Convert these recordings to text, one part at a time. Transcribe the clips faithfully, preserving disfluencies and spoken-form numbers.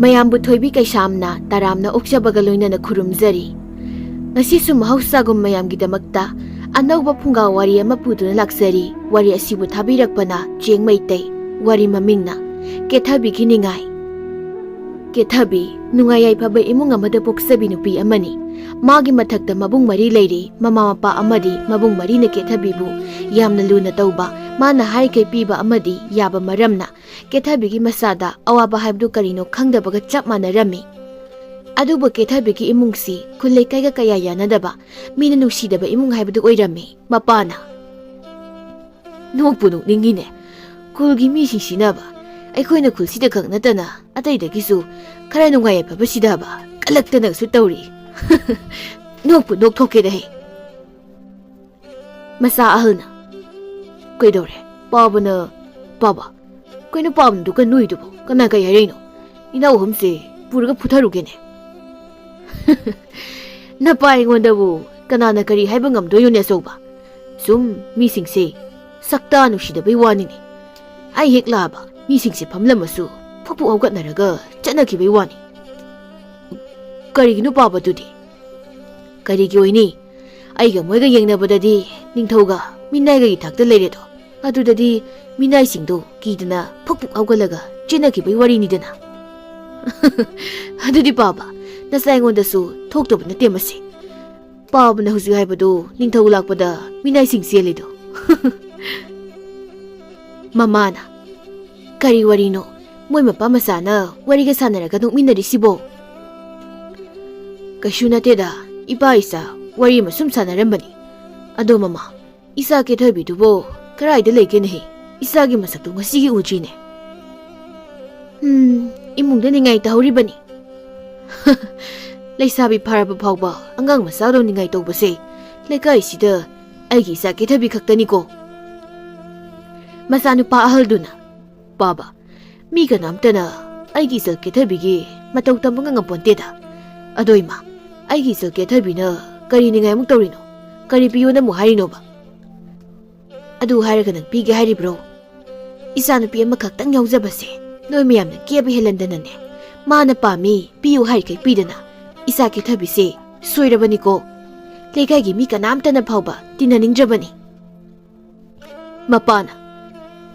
ꯃꯌꯥꯝꯕꯨ ꯊꯣꯏꯕꯤ ꯀꯩꯁꯥꯝꯅ ꯇꯔꯥꯝꯅ ꯑꯣꯛꯆꯕꯒ ꯂꯣꯏꯅꯅ ꯈꯨꯔꯨꯝꯖꯔꯤ꯫ ꯉꯁꯤꯁꯨ ꯃꯍꯧꯁꯥꯒꯨꯝ ꯃꯌꯥꯝꯒꯤꯗꯃꯛꯇ ꯑꯅꯧꯕ ꯐꯨꯡꯒꯥ ꯋꯥꯔꯤ ꯑꯃ ꯄꯨꯗꯨꯅ ꯂꯥꯛꯆꯔꯤ꯫ ꯋꯥꯔꯤ ꯑꯁꯤꯕꯨ ꯊꯥꯕꯤꯔꯛꯄꯅ ꯆꯦꯡ ꯃꯩꯇꯩ꯫ ꯋꯥꯔꯤ ꯃꯃꯤꯡꯅ ꯀꯦꯊꯕꯤꯒꯤ ꯅꯤꯡꯉꯥꯏ꯫ ꯀꯦꯊꯕꯤ ꯅꯨꯡꯉꯥꯏ ꯌꯥꯏꯐꯕ ꯏꯃꯨꯡ ꯑꯃꯗ ꯄꯣꯛꯆꯕꯤ ꯅꯨꯄꯤ ꯑꯃꯅꯤ꯫ ꯃꯥꯒꯤ ꯃꯊꯛꯇ ꯃꯕꯨꯡ ꯃꯔꯤ ꯂꯩꯔꯤ꯫ ꯃꯃꯥ ꯃꯄꯥ ꯑꯃꯗꯤ ꯃꯕꯨꯡ ꯃꯔꯤꯅ ꯀꯦꯊꯕꯤꯕꯨ ꯌꯥꯝꯅ ꯂꯨꯅ ꯇꯧꯕ, ꯃꯥꯅ ꯍꯥꯏꯔꯤꯈꯩ ꯄꯤꯕ ꯑꯃꯗꯤ ꯌꯥꯕ ꯃꯔꯝꯅ ꯀꯦꯊꯕꯤꯒꯤ ꯃꯁꯥꯗ ꯑꯋꯥꯕ ꯍꯥꯏꯕꯗꯨ ꯀꯔꯤꯅꯣ ꯈꯪꯗꯕꯒ ꯆꯞ ꯃꯥꯟꯅꯔꯝꯃꯤ꯫ ꯑꯗꯨꯕꯨ ꯀꯦꯊꯕꯤꯒꯤ ꯏꯃꯨꯡꯁꯤ ꯈꯨꯜ ꯂꯩꯀꯥꯏꯒ ꯀꯌꯥ ꯌꯥꯅꯗꯕ, ꯃꯤꯅ ꯅꯨꯡꯁꯤꯗꯕ ꯏꯃꯨꯡ ꯍꯥꯏꯕꯗꯨ ꯑꯣꯏꯔꯝꯃꯤ꯫ ꯃꯄꯥꯅ, "ꯅꯣꯛꯄꯨ ꯅꯣꯛꯅꯤꯡꯉꯤꯅꯦ꯫ ꯈꯨꯜꯒꯤ ꯃꯤꯁꯤꯡꯁꯤꯅꯕ ꯑꯩꯈꯣꯏꯅ ꯈꯨꯜꯁꯤꯗ ꯈꯛ ꯅꯠꯇꯅ ꯑꯇꯩꯗꯒꯤꯁꯨ ꯈꯔ ꯅꯨꯡꯉꯥꯏ ꯌꯥꯏꯐꯕ ꯁꯤꯗꯕ ꯀꯜꯂꯛꯇꯅꯁꯨ ꯇꯧꯔꯤ꯫ ꯅꯣꯛꯄꯨ ꯅꯣꯛꯊꯣꯛꯀꯦꯗ ꯍꯦ꯫" ꯃꯆꯥ ꯑꯍꯜꯅ, "ꯀꯩꯗꯧꯔꯦ? ꯄꯥꯕꯅ, ꯄꯥꯕ, ꯀꯩꯅꯣ ꯄꯥꯕꯅ ꯗꯨꯀꯥꯟ ꯅꯣꯏꯗꯨꯕꯨ? ꯀꯅꯥ ꯀꯩ ꯍꯥꯏꯔꯛꯏꯅꯣ? ꯏꯅꯥꯎ ꯑꯍꯨꯝꯁꯦ ꯄꯨꯔꯒ ꯐꯨꯊꯔꯨꯒꯦꯅꯦ꯫" "ꯅꯄꯥ ꯑꯩꯉꯣꯟꯗꯕꯨ ꯀꯅꯥꯅ ꯀꯔꯤ ꯍꯥꯏꯕ ꯉꯝꯗꯣꯏꯅꯣꯅꯦ ꯑꯆꯧꯕ? ꯁꯨꯝ ꯃꯤꯁꯤꯡꯁꯦ ꯁꯛꯇꯥ ꯅꯨꯡꯁꯤꯗꯕꯩ ꯋꯥꯅꯤꯅꯦ꯫ ꯑꯩ ꯍꯦꯛ ꯂꯥꯛꯑꯕ ꯃꯤꯁꯤꯡꯁꯦ ꯐꯝꯂꯝꯃꯁꯨ ꯐꯨꯛ ꯐꯨꯛ ꯍꯧꯒꯠꯅꯔꯒ ꯆꯠꯅꯈꯤꯕꯩ ꯋꯥꯅꯤ꯫ ꯀꯔꯤꯒꯤꯅꯣ ꯄꯥꯕꯗꯨꯗꯤ?" "ꯀꯔꯤꯒꯤ ꯑꯣꯏꯅꯤ? ꯑꯩꯒ ꯃꯣꯏꯒ ꯌꯦꯡꯅꯕꯗꯗꯤ ꯅꯤꯡꯊꯧꯒ ꯃꯤꯅꯥꯏꯒꯒꯤ ꯊꯥꯛꯇ ꯂꯩꯔꯦꯗꯣ꯫ ꯑꯗꯨꯗꯗꯤ ꯃꯤꯅꯥꯏꯁꯤꯡꯗꯣ ꯀꯤꯗꯅ ꯐꯨꯛ ꯐꯨꯛ ꯍꯧꯒꯠꯂꯒ ꯆꯦꯟꯅꯈꯤꯕꯩ ꯋꯥꯔꯤꯅꯤꯗꯅ꯫" "ꯑꯗꯨꯗꯤ ꯄꯥꯕ, ꯅꯆꯥ ꯑꯩꯉꯣꯟꯗꯁꯨ ꯊꯣꯛꯇꯕ ꯅꯠꯇꯦ ꯃꯁꯤ꯫ ꯄꯥꯕꯅ ꯍꯧꯖꯤꯛ ꯍꯥꯏꯕꯗꯨ ꯅꯤꯡꯊꯧ ꯂꯥꯛꯄꯗ ꯃꯤꯅꯥꯏꯁꯤꯡ ꯆꯦꯜꯂꯤꯗꯣ꯫" ꯃꯃꯥꯅ, "ꯀꯔꯤ ꯋꯥꯔꯤꯅꯣ? ꯃꯣꯏ ꯃꯄꯥ ꯃꯆꯥꯅ ꯋꯥꯔꯤꯒ ꯁꯥꯟꯅꯔꯒ ꯅꯣꯛꯃꯤꯟꯅꯔꯤꯁꯤꯕꯣ?" "ꯀꯩꯁꯨ ꯅꯠꯇꯦꯗ, ꯏꯄꯥ ꯏꯆꯥ ꯋꯥꯔꯤ ꯑꯃ ꯁꯨꯝ ꯁꯥꯟꯅꯔꯝꯕꯅꯤ꯫ ꯑꯗꯣ ꯃꯃꯥ, ꯏꯆꯥ ꯀꯦꯊꯕꯤꯗꯨꯕꯣ ꯀꯗꯥꯏꯗ ꯂꯩꯒꯦꯅꯦꯍꯦ? ꯏꯆꯥꯒꯤ ꯃꯁꯛꯇꯨ ꯉꯁꯤꯒꯤ ꯎꯗ꯭ꯔꯤꯅꯦ꯫" "ꯎꯝ, ꯏꯃꯨꯡꯗ ꯅꯤꯡꯉꯥꯏ ꯇꯧꯍꯧꯔꯤꯕꯅꯤ꯫" "ꯂꯩꯁꯥꯕꯤ ꯐꯥꯔꯕ ꯐꯥꯎꯕ ꯑꯉꯥꯡ ꯃꯆꯥꯗꯧ ꯅꯤꯡꯉꯥꯏ ꯇꯧꯕꯁꯦ ꯂꯩꯀꯥꯏꯁꯤꯗ ꯑꯩꯒꯤ ꯏꯆꯥ ꯀꯦꯊꯕꯤ ꯈꯛꯇꯅꯤꯀꯣ꯫" ꯃꯆꯥꯅꯨꯄꯥ ꯑꯍꯜꯗꯨꯅ, "ꯄꯥꯕ, ꯃꯤ ꯀꯅꯥꯝꯇꯅ ꯑꯩꯒꯤ ꯏꯆꯜ ꯀꯦꯊꯕꯤꯒꯤ ꯃꯇꯧ ꯇꯝꯕ ꯉꯝꯄꯣꯟꯇꯦꯗ꯫ ꯑꯗꯣ ꯏꯃꯥ, ꯑꯩꯒꯤ ꯏꯆꯜ ꯀꯦꯊꯕꯤꯅ ꯀꯔꯤ ꯅꯤꯡꯉꯥꯏ ꯑꯃꯨꯛ ꯇꯧꯔꯤꯅꯣ? ꯀꯔꯤ ꯄꯤꯌꯣꯅ ꯑꯃꯨꯛ ꯍꯥꯏꯔꯤꯅꯣꯕ?" "ꯑꯗꯨ ꯍꯥꯏꯔꯒ ꯅꯪ ꯄꯤꯒꯦ ꯍꯥꯏꯔꯤꯕ꯭ꯔꯣ? ꯏꯆꯥꯅꯨꯄꯤ ꯑꯃꯈꯛꯇꯪ ꯌꯥꯎꯖꯕꯁꯦ ꯅꯣꯏ ꯃꯌꯥꯝꯅ ꯀꯦꯕ ꯍꯦꯜꯍꯟꯗꯅꯅꯦ, ꯃꯥꯅ ꯄꯥꯝꯃꯤ, ꯄꯤꯌꯨ ꯍꯥꯏꯔꯤꯈꯩ ꯄꯤꯗꯅ ꯏꯆꯥ ꯀꯦꯊꯕꯤꯁꯦ ꯁꯣꯏꯔꯕꯅꯤꯀꯣ꯫ ꯂꯩꯀꯥꯏꯒꯤ ꯃꯤ ꯀꯅꯥꯝꯇꯅ ꯐꯥꯎꯕ ꯇꯤꯟꯅꯅꯤꯡꯗ꯭ꯔꯕꯅꯤ꯫ ꯃꯄꯥꯅ,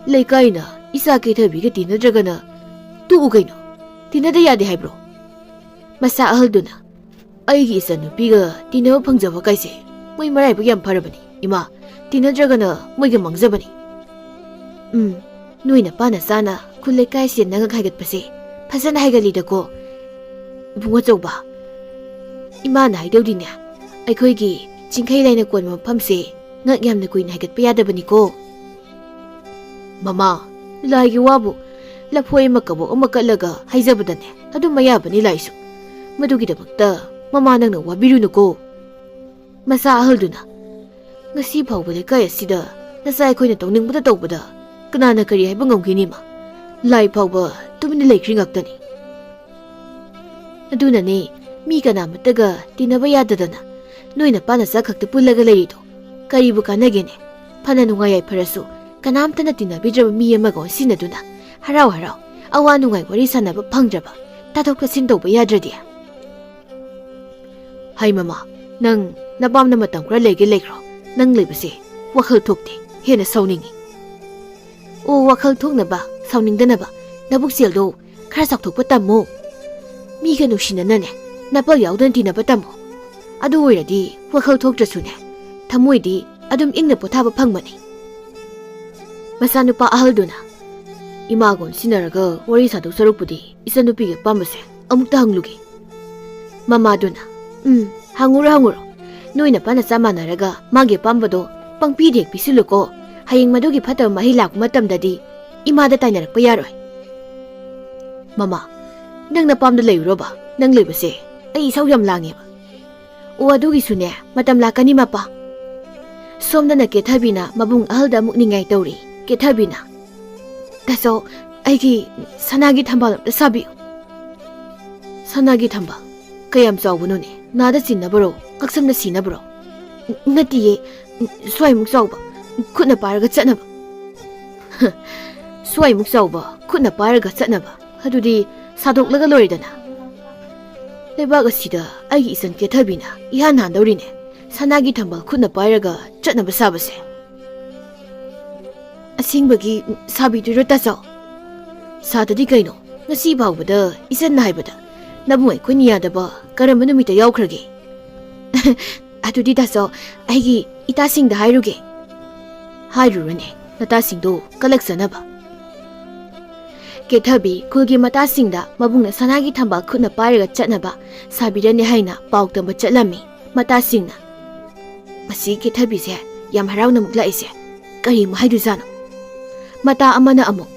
"ꯂꯩꯀꯥꯏꯅ ꯏꯆꯥ ꯀꯦꯊꯕꯤꯒ ꯇꯤꯟꯅꯗ꯭ꯔꯒꯅ ꯇꯣꯛꯎ ꯀꯩꯅꯣ? ꯇꯤꯟꯅꯗ ꯌꯥꯗꯦ ꯍꯥꯏꯕ꯭ꯔꯣ?" ꯃꯆꯥ ꯑꯍꯜꯗꯨꯅ, "ꯑꯩꯒꯤ ꯏꯆꯟꯅꯨꯄꯤꯒ ꯇꯤꯟꯅꯕ ꯐꯪꯖꯕ ꯀꯥꯏꯁꯦ ꯃꯣꯏ ꯃꯔꯥꯏꯕꯛ ꯌꯥꯝ ꯐꯔꯕꯅꯤ ꯏꯃꯥ, ꯇꯤꯟꯅꯗ꯭ꯔꯒꯅ ꯃꯣꯏꯒ ꯃꯥꯡꯖꯕꯅꯤ꯫ ꯎꯝ, ꯅꯣꯏ ꯅꯄꯥ ꯅꯆꯥꯅ ꯈꯨꯜ ꯂꯩꯀꯥꯏꯁꯦ ꯅꯉꯛ ꯍꯥꯏꯒꯠꯄꯁꯦ ꯐꯖꯅ ꯍꯥꯏꯒꯠꯂꯤꯗꯀꯣ꯫ ꯏꯕꯨꯡ ꯑꯆꯧꯕ, ꯏꯃꯥꯅ ꯍꯥꯏꯗꯧꯗꯤꯅꯦ, ꯑꯩꯈꯣꯏꯒꯤ ꯆꯤꯡꯈꯩ ꯂꯥꯏꯅ ꯀꯣꯟꯕ ꯃꯐꯝꯁꯦ ꯉꯛ ꯌꯥꯝꯅ ꯀꯨꯏꯅ ꯍꯥꯏꯒꯠꯄ ꯌꯥꯗꯕꯅꯤꯀꯣ꯫ ꯃꯃꯥ, ꯂꯥꯏꯒꯤ ꯋꯥꯕꯨ ꯂꯐꯣꯏ ꯑꯃ ꯀꯕꯣꯛ ꯑꯃ ꯀꯠꯂꯒ ꯍꯥꯏꯖꯕꯗꯅꯦ ꯑꯗꯨꯝ ꯑꯌꯥꯕꯅꯤ ꯂꯥꯏꯁꯨ꯫ ꯃꯗꯨꯒꯤꯗꯃꯛꯇ ꯃꯃꯥ ꯅꯪꯅ ꯋꯥꯕꯤꯔꯨꯅꯨꯀꯣ꯫ ꯃꯆꯥ ꯑꯍꯜꯗꯨꯅ, "ꯉꯁꯤ ꯐꯥꯎꯕ ꯂꯩꯀꯥꯏ ꯑꯁꯤꯗ ꯅꯆꯥ ꯑꯩꯈꯣꯏꯅ ꯇꯧꯅꯤꯡꯕꯗ ꯇꯧꯕꯗ ꯀꯅꯥꯅ ꯀꯔꯤ ꯍꯥꯏꯕ ꯉꯝꯒꯅꯤ ꯏꯃꯥ? ꯂꯥꯏ ꯐꯥꯎꯕ ꯇꯨꯃꯤꯟꯅ ꯂꯩꯈ꯭ꯔꯤ ꯉꯥꯛꯇꯅꯤ꯫ ꯑꯗꯨꯅꯅꯦ ꯃꯤ ꯀꯅꯥꯃꯠꯇꯒ ꯇꯤꯟꯅꯕ ꯌꯥꯗꯗꯅ ꯅꯣꯏ ꯅꯄꯥ ꯅꯆꯥ ꯈꯛꯇ ꯄꯨꯜꯂꯒ ꯂꯩꯔꯤꯗꯣ꯫ ꯀꯔꯤꯕꯨ ꯀꯥꯟꯅꯒꯦꯅꯦ? ꯐꯅ ꯅꯨꯡꯉꯥꯏ ꯌꯥꯏꯐꯔꯁꯨ ꯀꯅꯥꯝꯇꯅ ꯇꯤꯟꯅꯕꯤꯗ꯭ꯔꯕ ꯃꯤ ꯑꯃꯒ ꯑꯣꯟꯁꯤꯟꯅꯗꯨꯅ ꯍꯔꯥꯎ ꯍꯔꯥꯎ ꯑꯋꯥ ꯅꯨꯡꯉꯥꯏ ꯋꯥꯔꯤ ꯁꯥꯟꯅꯕ ꯐꯪꯗ꯭ꯔꯕ, ꯇꯥꯊꯣꯛ ꯇꯥꯁꯤꯟ ꯇꯧꯕ ꯌꯥꯗ꯭ꯔꯗꯤ?" ꯍꯥꯏ ꯃꯃꯥ, ꯅꯪ ꯅꯄꯥꯝꯗ ꯃꯇꯝ ꯈꯔ ꯂꯩꯒꯦ ꯂꯩꯈ꯭ꯔꯣ꯫ ꯅꯪ ꯂꯩꯕꯁꯦ ꯋꯥꯈꯜ ꯊꯣꯛꯇꯦ, ꯍꯦꯟꯅ ꯁꯥꯎꯅꯤꯡꯉꯤ꯫ ꯑꯣ, ꯋꯥꯈꯜ ꯊꯣꯛꯅꯕ, ꯁꯥꯎꯅꯤꯡꯗꯅꯕ ꯅꯕꯨꯛꯆꯦꯜꯗꯣ ꯈꯔ ꯆꯥꯎꯊꯣꯛꯄ ꯇꯝꯃꯣ꯫ ꯃꯤꯒ ꯅꯨꯡꯁꯤꯅꯅꯅꯦ, ꯅꯄꯜ ꯌꯥꯎꯗꯅ ꯇꯤꯟꯅꯕ ꯇꯝꯃꯣ꯫ ꯑꯗꯨ ꯑꯣꯏꯔꯗꯤ ꯋꯥꯈꯜ ꯊꯣꯛꯇ꯭ꯔꯁꯨꯅꯦ, ꯊꯃꯣꯏꯗꯤ ꯑꯗꯨꯝ ꯏꯪꯅ ꯄꯣꯊꯥꯕ ꯐꯪꯕꯅꯤ꯫ ꯃꯆꯥꯅꯨꯄꯥ ꯑꯍꯜꯗꯨꯅ, "ꯏꯃꯥꯒ ꯑꯣꯟꯁꯤꯟꯅꯔꯒ ꯋꯥꯔꯤ ꯁꯥꯗꯧ ꯁꯔꯨꯛꯄꯨꯗꯤ ꯏꯆꯟꯅꯨꯄꯤꯒꯤ ꯑꯄꯥꯝꯕꯁꯦ ꯑꯃꯨꯛꯇ ꯍꯪꯂꯨꯒꯦ꯫" ꯃꯃꯥꯗꯨꯅ, "ꯎꯝ, ꯍꯪꯉꯨꯔꯣ, ꯍꯪꯉꯨꯔꯣ꯫ ꯅꯣꯏ ꯅꯄꯥ ꯅꯆꯥ ꯃꯥꯟꯅꯔꯒ ꯃꯥꯒꯤ ꯑꯄꯥꯝꯕꯗꯣ ꯄꯪꯄꯤꯗ ꯍꯦꯛ ꯄꯤꯁꯤꯜꯂꯨꯀꯣ꯫ ꯍꯌꯦꯡ ꯃꯗꯨꯒꯤ ꯐꯠꯇꯕ ꯃꯍꯩ ꯂꯥꯛꯄ ꯃꯇꯝꯗꯗꯤ ꯏꯃꯥꯗ ꯇꯥꯏꯅꯔꯛꯄ ꯌꯥꯔꯣꯏ꯫" "ꯃꯃꯥ, ꯅꯪ ꯅꯄꯥꯝꯗ ꯂꯩꯔꯨꯔꯣꯕ꯫ ꯅꯪ ꯂꯩꯕꯁꯦ ꯑꯩ ꯏꯁꯧ ꯌꯥꯝ ꯂꯥꯡꯉꯦꯕ꯫" "ꯑꯣ, ꯑꯗꯨꯒꯤꯁꯨꯅꯦ ꯃꯇꯝ ꯂꯥꯛꯀꯅꯤ ꯃꯄꯥ꯫" ꯁꯣꯝꯗꯅ ꯀꯦꯊꯕꯤꯅ ꯃꯕꯨꯡ ꯑꯍꯜꯗ ꯑꯃꯨꯛ ꯅꯤꯡꯉꯥꯏ ꯇꯧꯔꯤ꯫ ꯀꯦꯊꯕꯤꯅ, "ꯇꯥꯆꯧ, ꯑꯩꯒꯤ ꯁꯅꯥꯒꯤ ꯊꯝꯕꯥꯜ ꯑꯝꯇ ꯁꯥꯕꯤꯌꯨ꯫" "ꯁꯅꯥꯒꯤ ꯊꯝꯕꯥꯜ? ꯀꯌꯥꯝ ꯆꯥꯎꯕꯅꯣꯅꯦ? ꯅꯥꯗ ꯆꯤꯟꯅꯕꯔꯣ? ꯀꯛꯁꯝꯅ ꯁꯤꯅꯕꯔꯣ?" "ꯅꯠꯇꯤꯌꯦ, ꯁ꯭ꯋꯥꯏꯃꯨꯛ ꯆꯥꯎꯕ, ꯈꯨꯠꯅ ꯄꯥꯏꯔꯒ ꯆꯠꯅꯕ꯫" "ꯁ꯭ꯋꯥꯏꯃꯨꯛ ꯆꯥꯎꯕ, ꯈꯨꯠꯅ ꯄꯥꯏꯔꯒ ꯆꯠꯅꯕ? ꯑꯗꯨꯗꯤ ꯁꯥꯗꯣꯛꯂꯒ ꯂꯣꯏꯔꯦꯗꯅ꯫ ꯂꯩꯕꯥꯛ ꯑꯁꯤꯗ ꯑꯩꯒꯤ ꯏꯆꯟ ꯀꯦꯊꯕꯤꯅ ꯏꯍꯥꯟ ꯍꯥꯟꯗꯧꯔꯤꯅꯦ, ꯁꯅꯥꯒꯤ ꯊꯝꯕꯥꯜ ꯈꯨꯠꯅ ꯄꯥꯏꯔꯒ ꯆꯠꯅꯕ ꯁꯥꯕꯁꯦ꯫ ꯑꯁꯦꯡꯕꯒꯤ ꯁꯥꯕꯤꯗꯣꯏꯔꯣ ꯇꯥꯆꯧ? ꯁꯥꯗꯗꯤ ꯀꯩꯅꯣ, ꯉꯁꯤ ꯐꯥꯎꯕꯗ ꯏꯆꯟꯅ ꯍꯥꯏꯕꯗ ꯅꯕꯨꯡ ꯑꯩꯈꯣꯏꯅ ꯌꯥꯗꯕ ꯀꯔꯝꯕ ꯅꯨꯃꯤꯠꯇ ꯌꯥꯎꯈ꯭ꯔꯒꯦ? ꯑꯗꯨꯗꯤ ꯇꯥꯆꯧ, ꯑꯩꯒꯤ ꯏꯇꯥꯁꯤꯡꯗ ꯍꯥꯏꯔꯨꯒꯦ꯫ ꯍꯥꯏꯔꯨꯔꯅꯦ, ꯅꯇꯥꯁꯤꯡꯗꯣ ꯀꯂꯛꯆꯅꯕ꯫ ꯀꯦꯊꯕꯤ ꯈꯨꯜꯒꯤ ꯃꯇꯥꯁꯤꯡꯗ ꯃꯕꯨꯡꯅ ꯁꯅꯥꯒꯤ ꯊꯝꯕꯥꯜ ꯈꯨꯠꯅ ꯄꯥꯏꯔꯒ ꯆꯠꯅꯕ ꯁꯥꯕꯤꯔꯅꯤ ꯍꯥꯏꯅ ꯄꯥꯎ ꯇꯝꯕ ꯆꯠꯂꯝꯃꯤ꯫ ꯃꯇꯥꯁꯤꯡꯅ, "ꯃꯁꯤ ꯀꯦꯊꯕꯤꯁꯦ ꯌꯥꯝ ꯍꯔꯥꯎꯅ ꯑꯃꯨꯛ ꯂꯥꯛꯏꯁꯦ, ꯀꯔꯤꯃꯨꯛ ꯍꯥꯏꯗꯣꯏꯖꯥꯠꯅꯣ?" ꯃꯇꯥ ꯑꯃꯅ ꯑꯃꯨꯛ,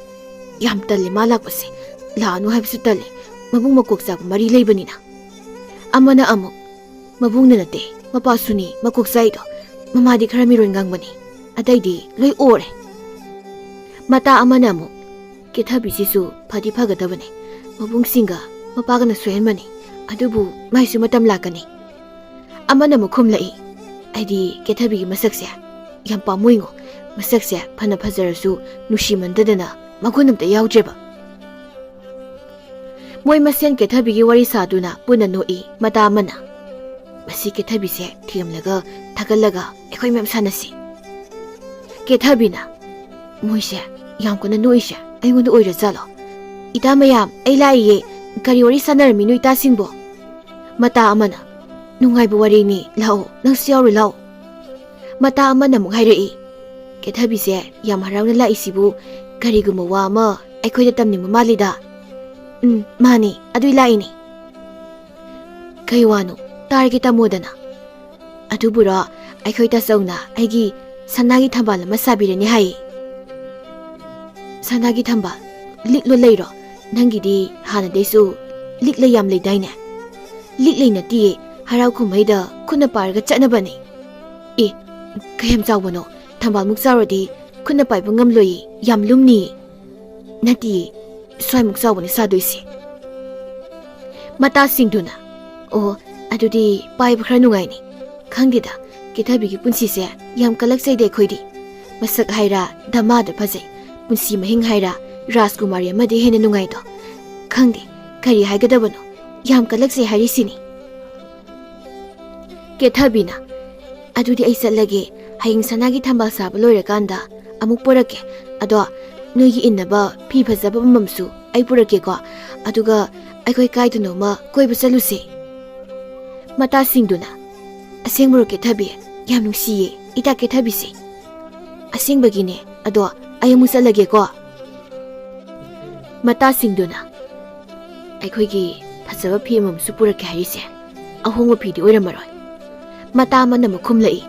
"ꯌꯥꯝ ꯇꯜꯂꯤ ꯃꯥ ꯂꯥꯛꯄꯁꯦ, ꯂꯥꯛꯑꯅꯨ ꯍꯥꯏꯕꯁꯨ ꯇꯜꯂꯤ, ꯃꯕꯨꯡ ꯃꯀꯣꯛ ꯆꯥꯛꯄ ꯃꯔꯤ ꯂꯩꯕꯅꯤꯅ"꯫ ꯑꯃꯅ ꯑꯃꯨꯛ, "ꯃꯕꯨꯡꯅ ꯅꯠꯇꯦ, ꯃꯄꯥꯁꯨꯅꯤ ꯃꯀꯣꯛ ꯆꯥꯛꯏꯗꯣ, ꯃꯃꯥꯗꯤ ꯈꯔ ꯃꯤꯔꯣꯟ ꯉꯥꯡꯕꯅꯤ, ꯑꯇꯩꯗꯤ ꯂꯣꯏ ꯑꯣꯔꯦ"꯫ ꯃꯇꯥ ꯑꯃꯅ ꯑꯃꯨꯛ, "ꯀꯦꯊꯕꯤꯁꯤꯁꯨ ꯐꯗꯤ ꯐꯒꯗꯕꯅꯦ, ꯃꯕꯨꯡꯁꯤꯡꯒ ꯃꯄꯥꯒꯅ ꯁꯣꯏꯍꯟꯕꯅꯤ, ꯑꯗꯨꯕꯨ ꯃꯥꯏꯁꯨ ꯃꯇꯝ ꯂꯥꯛꯀꯅꯤ"꯫ ꯑꯃꯅ ꯑꯃꯨꯛ ꯈꯨꯝꯂꯛꯏ, "ꯑꯩꯗꯤ ꯀꯦꯊꯕꯤꯒꯤ ꯃꯁꯛꯁꯦ ꯌꯥꯝ ꯄꯥꯝꯃꯨꯏꯉꯣ, ꯃꯁꯛꯁꯦ ꯐꯅ ꯐꯖꯔꯁꯨ ꯅꯨꯡꯁꯤꯃꯟꯗꯗꯅ ꯃꯒꯨꯟ ꯑꯝꯇ ꯌꯥꯎꯗ꯭ꯔꯦꯕ"꯫ ꯃꯣꯏ ꯃꯁꯦꯟ ꯀꯦꯊꯕꯤꯒꯤ ꯋꯥꯔꯤ ꯁꯥꯗꯨꯅ ꯄꯨꯟꯅ ꯅꯣꯛꯏ꯫ ꯃꯇꯥ ꯑꯃꯅ, "ꯃꯁꯤ ꯀꯦꯊꯕꯤꯁꯦ ꯊꯤꯔꯝꯂꯒ ꯊꯥꯒꯠꯂꯒ ꯑꯩꯈꯣꯏ ꯃꯌꯥꯝ ꯁꯥꯟꯅꯁꯤ"꯫ ꯀꯦꯊꯕꯤꯅ, "ꯃꯣꯏꯁꯦ ꯌꯥꯝ ꯀꯟꯅ ꯅꯣꯛꯏꯁꯦ ꯑꯩꯉꯣꯟꯗ ꯑꯣꯏꯔꯖꯥꯠꯂꯣ? ꯏꯇꯥ ꯃꯌꯥꯝ, ꯑꯩ ꯂꯥꯛꯏꯌꯦ, ꯀꯔꯤ ꯋꯥꯔꯤ ꯁꯥꯟꯅꯔꯝꯃꯤꯅꯣ ꯏꯇꯥꯁꯤꯡꯕꯣ?" ꯃꯇꯥ ꯑꯃꯅ, "ꯅꯨꯡꯉꯥꯏꯕ ꯋꯥꯔꯤꯅꯤ, ꯂꯥꯛꯑꯣ, ꯅꯪꯁꯨ ꯌꯥꯎꯔꯨ ꯂꯥꯛꯑꯣ"꯫ ꯃꯇꯥ ꯑꯃꯅ ꯑꯃꯨꯛ ꯍꯥꯏꯔꯛꯏ, "ꯀꯦꯊꯕꯤꯁꯦ ꯌꯥꯝ ꯍꯔꯥꯎꯅ ꯂꯥꯛꯏꯁꯤꯕꯨ ꯀꯔꯤꯒꯨꯝꯕ ꯋꯥ ꯑꯃ ꯑꯩꯈꯣꯏꯗ ꯇꯝꯅꯤꯡꯕ ꯃꯥꯜꯂꯤꯗ"꯫ "ꯎꯝ, ꯃꯥꯅꯤ, ꯑꯗꯨꯏ ꯂꯥꯛꯏꯅꯤ"꯫ "ꯀꯩ ꯋꯥꯅꯣ? ꯇꯥꯔꯒꯦ, ꯇꯝꯃꯣꯗꯅ"꯫ "ꯑꯗꯨꯕꯨꯔꯣ, ꯑꯩꯈꯣꯏ ꯇꯥꯆꯧꯅ ꯑꯩꯒꯤ ꯁꯅꯥꯒꯤ ꯊꯝꯕꯥꯜ ꯑꯃ ꯁꯥꯕꯤꯔꯅꯤ ꯍꯥꯏꯌꯦ"꯫ "ꯁꯅꯥꯒꯤ ꯊꯝꯕꯥꯜ? ꯂꯤꯛꯂꯣ ꯂꯩꯔꯣ? ꯅꯪꯒꯤꯗꯤ ꯍꯥꯟꯅꯗꯩꯁꯨ ꯂꯤꯛꯂꯩ ꯌꯥꯝ ꯂꯩꯗꯥꯏꯅꯦ"꯫ "ꯂꯤꯛꯂꯩ ꯅꯠꯇꯤꯌꯦ, ꯍꯔꯥꯎ ꯀꯨꯝꯍꯩꯗ ꯈꯨꯠꯅ ꯄꯥꯏꯔꯒ ꯆꯠꯅꯕꯅꯦ"꯫ "ꯑꯦ, ꯀꯌꯥꯝ ꯆꯥꯎꯕꯅꯣ? ꯊꯝꯕꯥꯜꯃꯨꯛ ꯆꯥꯎꯔꯗꯤ ꯈꯨꯠꯅ ꯄꯥꯏꯕ ꯉꯝꯂꯣꯏꯌꯦ, ꯌꯥꯝ ꯂꯨꯝꯅꯤꯌꯦ"꯫ "ꯅꯠꯇꯤꯌꯦ, ꯁ꯭ꯋꯥꯏꯃꯨꯛ ꯆꯥꯎꯕꯅꯦ ꯁꯥꯗꯣꯏꯁꯦ"꯫ ꯃꯇꯥꯁꯤꯡꯗꯨꯅ, "ꯑꯣ, ꯑꯗꯨꯗꯤ ꯄꯥꯏꯕ ꯈꯔ ꯅꯨꯡꯉꯥꯏꯅꯤ꯫ ꯈꯪꯗꯦꯗ, ꯀꯦꯊꯕꯤꯒꯤ ꯄꯨꯟꯁꯤꯁꯦ ꯌꯥꯝ ꯀꯜꯂꯛꯆꯩꯗ ꯑꯩꯈꯣꯏꯗꯤ꯫ ꯃꯁꯛ ꯍꯥꯏꯔ ꯗꯃꯥꯗ ꯐꯖꯩ, ꯄꯨꯟꯁꯤ ꯃꯍꯤꯡ ꯍꯥꯏꯔ ꯔꯥꯖꯀꯨꯃꯥꯔꯤ ꯑꯃꯗꯤ ꯍꯦꯟꯅ ꯅꯨꯡꯉꯥꯏꯗꯣ꯫ ꯈꯪꯗꯦ, ꯀꯔꯤ ꯍꯥꯏꯒꯗꯕꯅꯣ? ꯌꯥꯝ ꯀꯜꯂꯛꯆꯩ ꯍꯥꯏꯔꯤꯁꯤꯅꯤ꯫ ꯀꯦꯊꯕꯤꯅ, "ꯑꯗꯨꯗꯤ ꯑꯩ ꯆꯠꯂꯒꯦ꯫ ꯍꯌꯦꯡ ꯁꯅꯥꯒꯤ ꯊꯝꯕꯥꯜ ꯁꯥꯕ ꯂꯣꯏꯔꯀꯥꯟꯗ ꯑꯃꯨꯛ ꯄꯨꯔꯛꯀꯦ꯫ ꯑꯗꯣ ꯅꯣꯏꯒꯤ ꯏꯟꯅꯕ ꯐꯤ ꯐꯖꯕ ꯑꯃꯃꯝꯁꯨ ꯑꯩ ꯄꯨꯔꯛꯀꯦꯀꯣ꯫ ꯑꯗꯨꯒ ꯑꯩꯈꯣꯏ ꯀꯥꯏꯗꯅꯣꯃ ꯀꯣꯏꯕ ꯆꯠꯂꯨꯁꯦ꯫" ꯃꯇꯥꯁꯤꯡꯗꯨꯅ, "ꯑꯁꯦꯡꯕꯔꯣ ꯀꯦꯊꯕꯤ? ꯌꯥꯝ ꯅꯨꯡꯁꯤꯌꯦ ꯏꯇꯥ ꯀꯦꯊꯕꯤꯁꯦ꯫" "ꯑꯁꯦꯡꯕꯒꯤꯅꯦ꯫ ꯑꯗꯣ ꯑꯩ ꯑꯃꯨꯛ ꯆꯠꯂꯒꯦꯀꯣ꯫" ꯃꯇꯥꯁꯤꯡꯗꯨꯅ, "ꯑꯩꯈꯣꯏꯒꯤ ꯐꯖꯕ ꯐꯤ ꯑꯃꯃꯝꯁꯨ ꯄꯨꯔꯛꯀꯦ ꯍꯥꯏꯔꯤꯁꯦ ꯑꯍꯣꯡꯕ ꯐꯤꯗꯤ ꯑꯣꯏꯔꯝꯃꯔꯣꯏ꯫" ꯃꯇꯥ ꯑꯃꯅ ꯑꯃꯨꯛ ꯈꯨꯝꯂꯛꯏ,